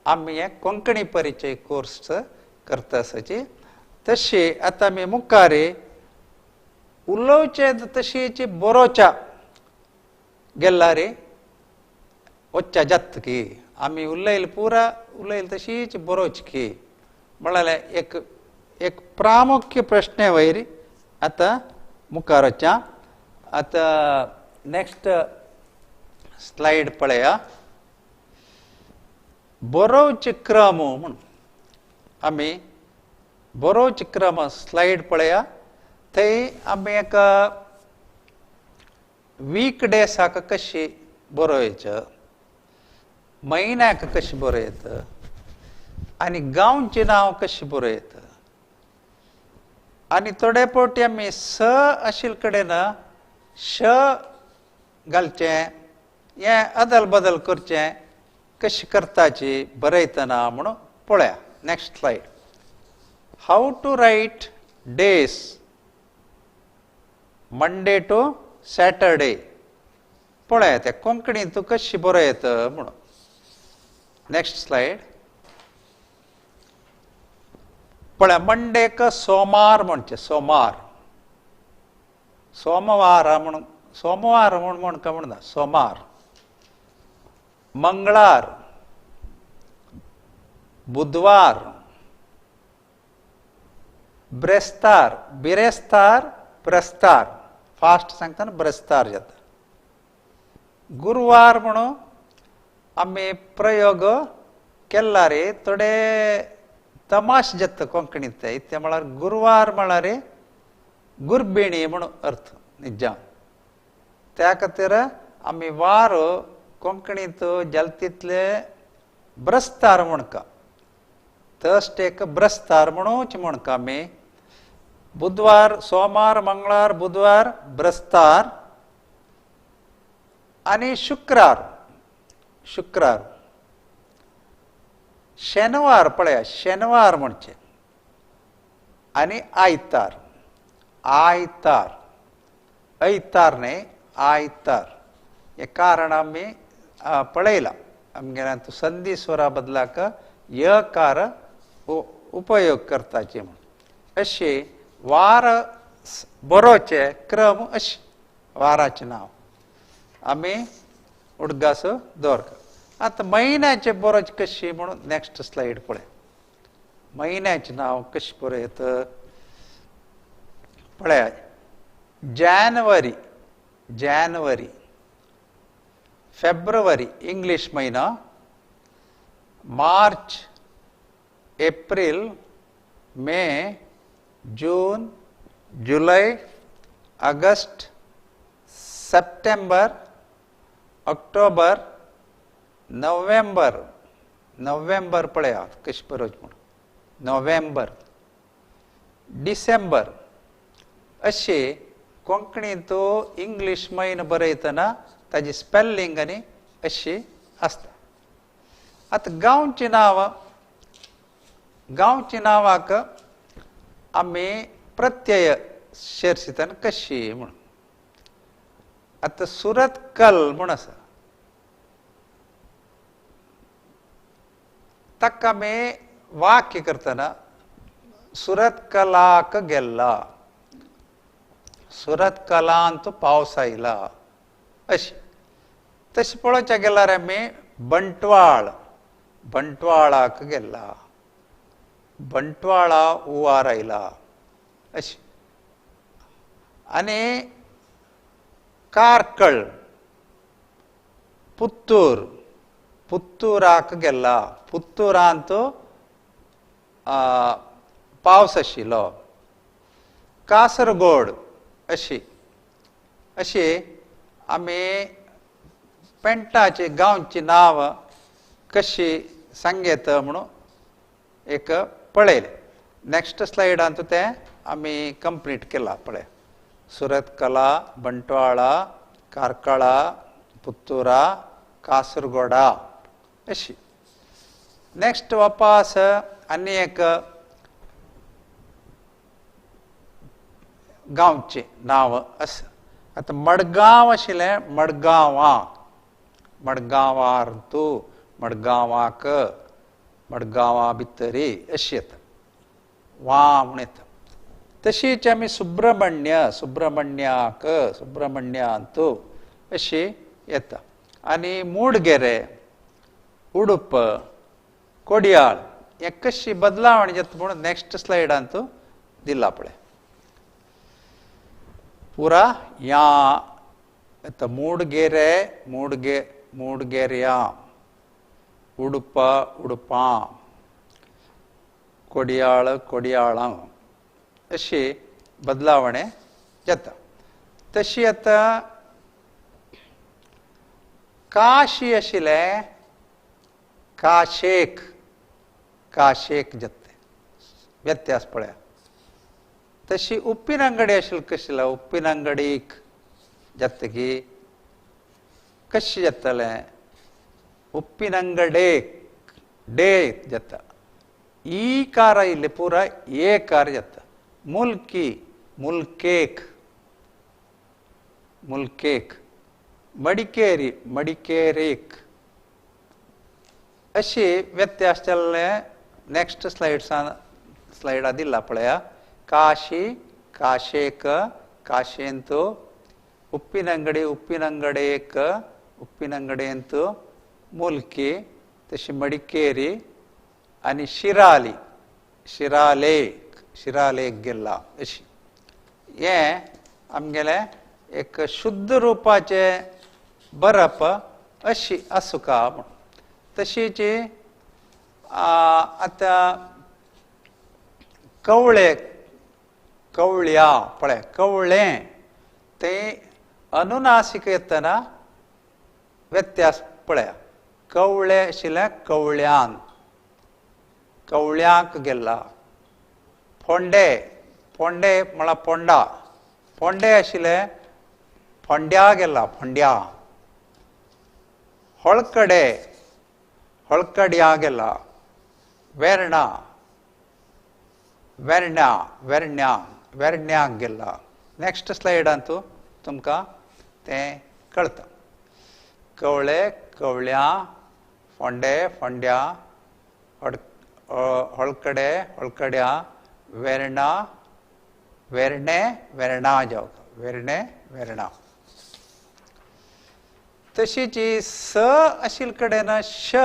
आमी हें कोंकणी परिचय कोर्स करता आसाची. तशी आतां आमी मुखार उलोवचें तशीची बरोवच्या गेल्ला रे वच्च्या जात की आमी उलयल पुरा उलयल तशीच बरोवची की म्हळ्यार एक एक प्रामुख्य प्रश्न वयर आतां मुखार वच्च्या. आतां नेक्स्ट स्लायड पळया. बरोवचे क्रम म्हूण आमी बरोवचे क्रम स्लायड पळया. थंय आमी एक वीक डेसाक कशी बरोवचें, म्हयन्याक कशें बरयत आनी गांवचें नांव कशें बरयत आनी थोडे फावटी आमी स आशिल्ले कडेन श घालचें, हें अदल बदल करचें कशें करताची बरयतना म्हणून पळया. Next slide. How to write days Monday to Saturday पळया ते कोंकणींत तूं कशी बरयत म्हणून. नेक्स्ट स्लायड पळया. मंडेक सोमार म्हणचें, सोमार सोमवार म्हणून सोमवार म्हूण म्हणका म्हणना, सोमार. मंगळार, बुधवार, ब्रेस्तार, बिरेस्तार, ब्रेस्तार फास्ट सांगतना ब्रेस्तार जाता. गुरवार म्हणून आमी प्रयोग केला रे थोडे तमाश जाता कोंकणींत. इतलें म्हळ्यार गुरवार म्हळ्यार गुरबिणी म्हणून अर्थ निजाम. त्या खातीर आमी वार कोंकणींत जाल तितले ब्रस्तार म्हणका, थर्सडेक ब्रस्तार म्हणूच म्हणका आमी. बुधवार, सोमार, मंगळार, बुधवार, ब्रस्तार आनी शुक्रार, शुक्रार. शेनवार पळया, शेनवार म्हणचें आनी आयतार, आयतार, ऐतार न्हय आयतार. हें कारण आमी पळयलां आमगेल्या संदी स्वरा बदलाक यकार उपयोग करताचे म्हूण. अशें वार बरोवचे क्रम अशें वाराचें नांव आमी उडगास दवरता. आतां म्हयन्याचें बरोवचें कशें म्हणून नेक्स्ट स्लायड पळय. म्हयन्याचें नांव कशें बरयत पळया. जानेवारी, जानेवारी, फेब्रुवारी इंग्लीश म्हयनो, मार्च, एप्रील, मे, जून, जुलय, ऑगस्ट, सप्टेंबर, ऑक्टोबर, नोव्हेंबर. नोव्हेंबर पळया कशें बरोवचें म्हूण, नोव्हेंबर, डिसेंबर. अशें कोंकणींत इंग्लीश म्हयनो बरयतना ताजी स्पेलिंग आनी अशी आसता. आतां गांवचीं नांवां, गांवच्या नांवाक आमी प्रत्यय शेरशितान कशी म्हूण. आतां सुरतकल म्हूण आसा ताका आमी वाक्य करतना सुरतकलाक गेल्ला, सुरतकलांत पावस आयला अशें. तशें पळोवच्या गेल्यार आमी बंटवाळ, बंटवाळाक गेल्ला, बंटवाळा उवार आयला अशें. आनी कार्कळ, पुत्तूर, पुत्तूराक गेल्ला, पुत्तूरांत पावस आशिल्लो. कासरगोड अशी अशी आमी पेंटाचे गांवची नांव कशी सांगेत म्हणून एक पळयलें. नेक्स्ट स्लायडांत तें आमी कंप्लीट केलां पळय. सुरतकला, बंटवाळा, कार्कळा, पुत्तुरा, कासरगोडा अशी. नेक्स्ट वापस आनी एक गांवचें नांव आसा. आतां मडगांव आशिल्लें मडगांवा, मडगांवार तूं, मडगांवाक, मडगांवा भितरी अशी येता, वा म्हूण येता. तशीच आमी सुब्रमण्य, सुब्रमण्याक, सुब्रमण्यांतू अशी येता. आनी मुडगेरे, उडुप, कोडियाळ हे कशी बदलावण जाता म्हणून नेक्स्ट स्लायडांत दिला पळय. पुरा या येता मुडगेरे, मुडगे, मुडगेऱ्या, उडुप, उडुपां, कोडियाळ, कोडियाळां अशी बदलावणे जाता. तशी आतां काशी आशिल्लें काशेक, काशेक जाता व्यत्यास पळया. तशी उप्पिनंगडी आशिल्लें कशें उप्पिनंगडीक जातकी कशें जातलें उप्पिनंगडेक डे जाता. ई कार आयिल्लें पुरा ए कार जाता. मुल्की, मुल्केक, मुल्केक, मडिकेरी, मडिकेरेक अशी व्यत्यास जाल्ले नेक्स्ट स्लायड्सान स्लायडा दिला पळया. काशी, काशेक, काशेंत, उप्पिनंगडी, उप्पिनंगडेक, उप्पिनंगडेंत, मुल्की, तशी मडिकेरी आनी शिराली, शिरालेक, शिरालेक गेला अशी. हें आमगेलें एक शुद्ध रुपाचें बरप अशी आसुका म्हूण. तशीच आतां कवळे, कवळ्या पळय, कवळें तें अनुनासीक येतना व्यत्यास पळया. कवळे आशिल्लें कवळ्यान, कवळ्यांक गेला. फोंडे, फोंडे म्हळ्यार फोंडा, फोंडे आशिल्लें फोंड्या गेला, फोंड्या. होळकडे, होळकड्या गेला. वेर्णा, वेर्ण्या, वेर्ण्या, वेर्ण्याक गेला. नेक्स्ट स्लायडांत तुमकां तें कळटा. कवळे, कवळ्या, फोंडे, फोंड्या, होळकडे, होळकड्या, वेर्णा, वेर्णे, वेर्णा जावं, वेर्णे, वेर्णा. तशीच स आशिल्ले कडेन श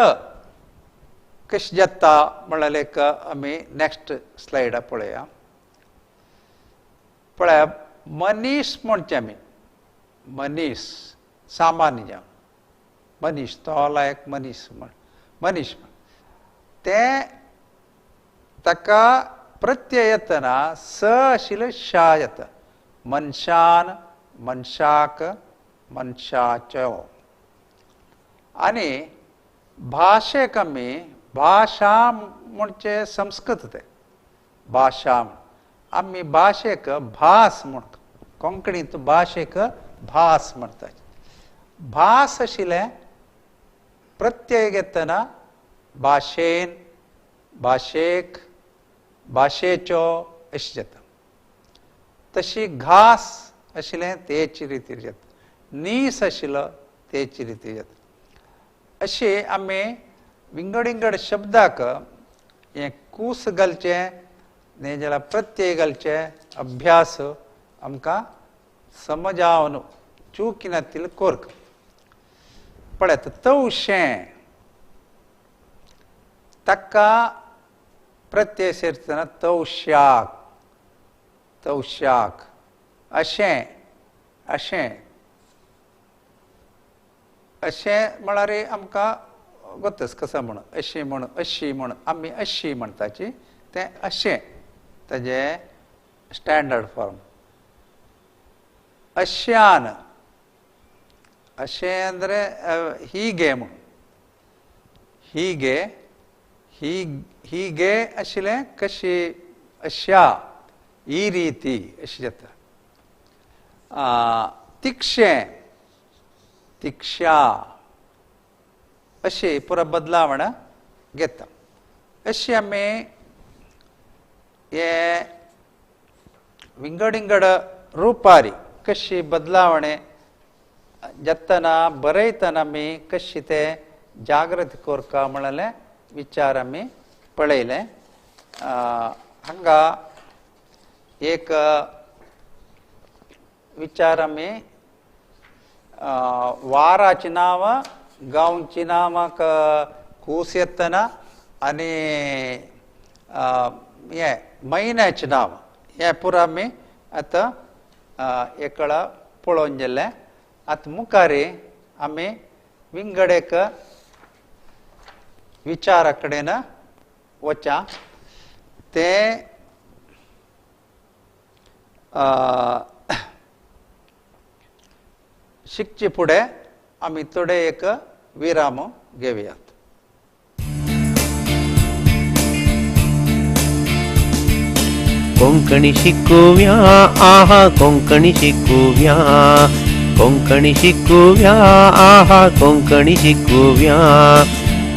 कशें जाता म्हणल्यार एक आमी नेक्स्ट स्लायडा पळया. पळया मनीस म्हणचें आमी, मनीस सामान्य जावन मनीस, तो लायक मनीस म्हण, मनीस म्हण तें ताका प्रत्यय येतना स आशिल्लें शा येता. मनशान, मनशाक, मनशाचो. आनी भाशेक आमी भाशा म्हणचे संस्कृत तें भाशा, आमी भाशेक भास म्हणटा. कोंकणींत भाशेक भास म्हणटात. भास आशिल्लें प्रत्यय घेतना भाशेन, भाशेक, भाशेचो अशें जाता. तशी घास आशिल्लें तेच रितीर जाता. नीस आशिल्लो तेच रितीर जाता. अशें आमी विंगड विंगड शब्दाक हें कूस घालचें न्ही जाल्यार प्रत्यय घालचें अभ्यास आमकां समजावन चुकिनातील कोर्क. पळयात तवशें ताका प्रत्यय सेरतना तवश्याक, तवश्याक, अशें, अशें, अशें म्हळ्यार आमकां गोतस कसा म्हण, अशें म्हण, अशी म्हण, आमी अशी म्हणटाची तें अशें ताजें स्टँडर्ड फॉर्म. अश्यान, अशें ಅಂದರೆ ಹೀಗೆ ಹೀಗೆ ಹೀಗೆ आशिल्लें कशी अश्या ಈ ರೀತಿ अशें जाता. तिक्षें तिक्षा अशी पुरा बदलावण घेता. अशी आमी हे विंगड विंगड रुपारी कशी बदलावणे जातना बरयतना आमी कशी ते जागृत करका म्हणलें विचार आमी पळयले. हांगा एक विचार आमी वाराची नांवां गांवची नांवां कूस येतना आनी हें म्हयन्याचें नांव हें पुरा आमी आतां एकळा पळोवन गेल्लें. आतां मुखार आमी विंगड एक विचारा कडेन वचा तें शिकचे फुडें आमी थोडे एक विराम घेवयात. कोंकणी शिकूया आहा कोंकणी शिकूया, कोंकणी शिकूया आहा कोंकणी शिकूया.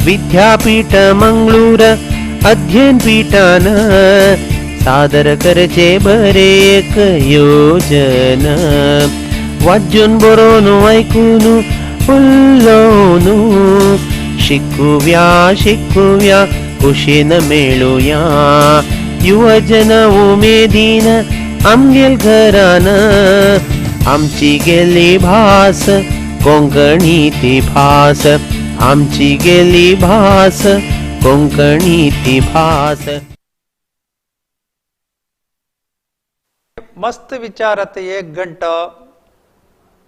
विद्यापीठ मंगळूर अध्ययन पीठान सादर करचे बरे एक योजन. वाजून बरोवन ऐकून उलोवन शिकूया शिकूया कुशीन मेळुया. युवजन उमेदीन आमगेल घरान आमची गेली भास कोंकणी ती भास, आमची गेली भास कोंकणी ती भास. मस्त विचार आतां एक घंटो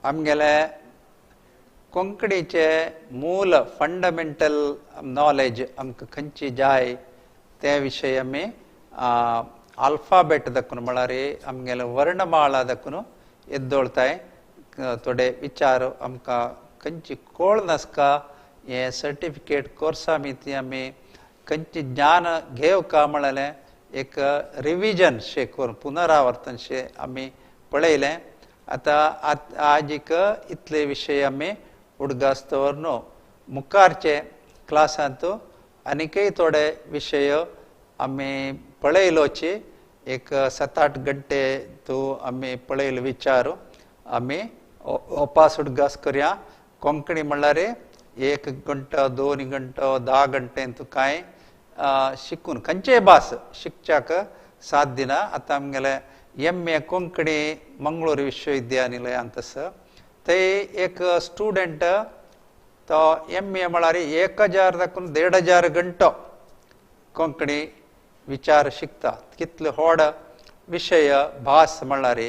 आमगेले कोंकणीचे मूल फंडामेंटल नॉलेज आमकां खंयची जाय ते विशय आमी आल्फाबेट दाखून म्हळ्यार आमगेले वर्णमाळा दाखून येद्दोळताय. थोडे विचार आमकां खंयची कोळ नासका हे सर्टिफिकेट कोर्सा ती आमी खंयची ज्ञान घेवका म्हळ्यार एक रिविजन शे करून पुनरावर्तन शे आमी पळयलें. आतां आज एक इतले विशय आमी उडगास दवरन मुखारचे क्लासांत आनीकय थोडे विशय आमी पळयलोची. एक 7-8 घंटे तो आमी पळयलो विचार आमी ओपास उडगास करया. कोंकणी म्हणल्यार 1 घंटो 2 घंटो 10 घंटे तूं कांय शिकून खंयचेय भास शिकच्याक साथ दिना. आतां आमगेले एम.ए. कोंकणी मंगळूर विश्वविद्यानिलयांत आसा थंय एक स्टुडंट तो एम.ए. म्हळ्यार 1000 दाखून 1500 घंटो कोंकणी विचार शिकता. कितले व्हड विशय भास म्हळ्यार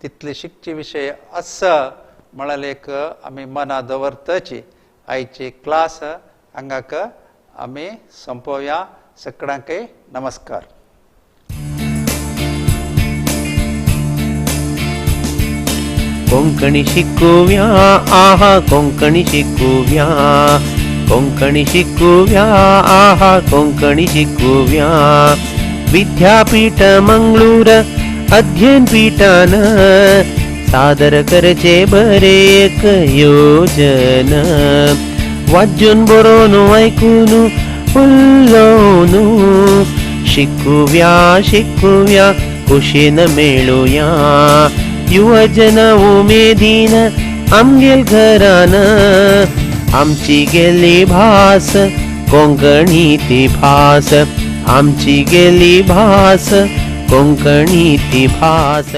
तितले शिकचे विशय आसा म्हळ्यार एक आमी मना दवरतची. आयची क्लास हांगाक आमी सोंपोवया. सगळ्यांकय नमस्कार. कोंकणी शिकूया आहा कोंकणी शिकूया, कोंकणी शिकूया आहा कोंकणी शिकूया. विद्यापीठ मंगळूर अध्ययन पीठान सादर करचे बरे एक योजन. वाजून बरोवन ऐकून उलोवन शिकूया शिकूया कुशीन मेळुया. युवजन उमेदीन आमगेल घरान आमची गेली भास कोंकणी ती भास, आमची गेली भास कोंकणी ती भास.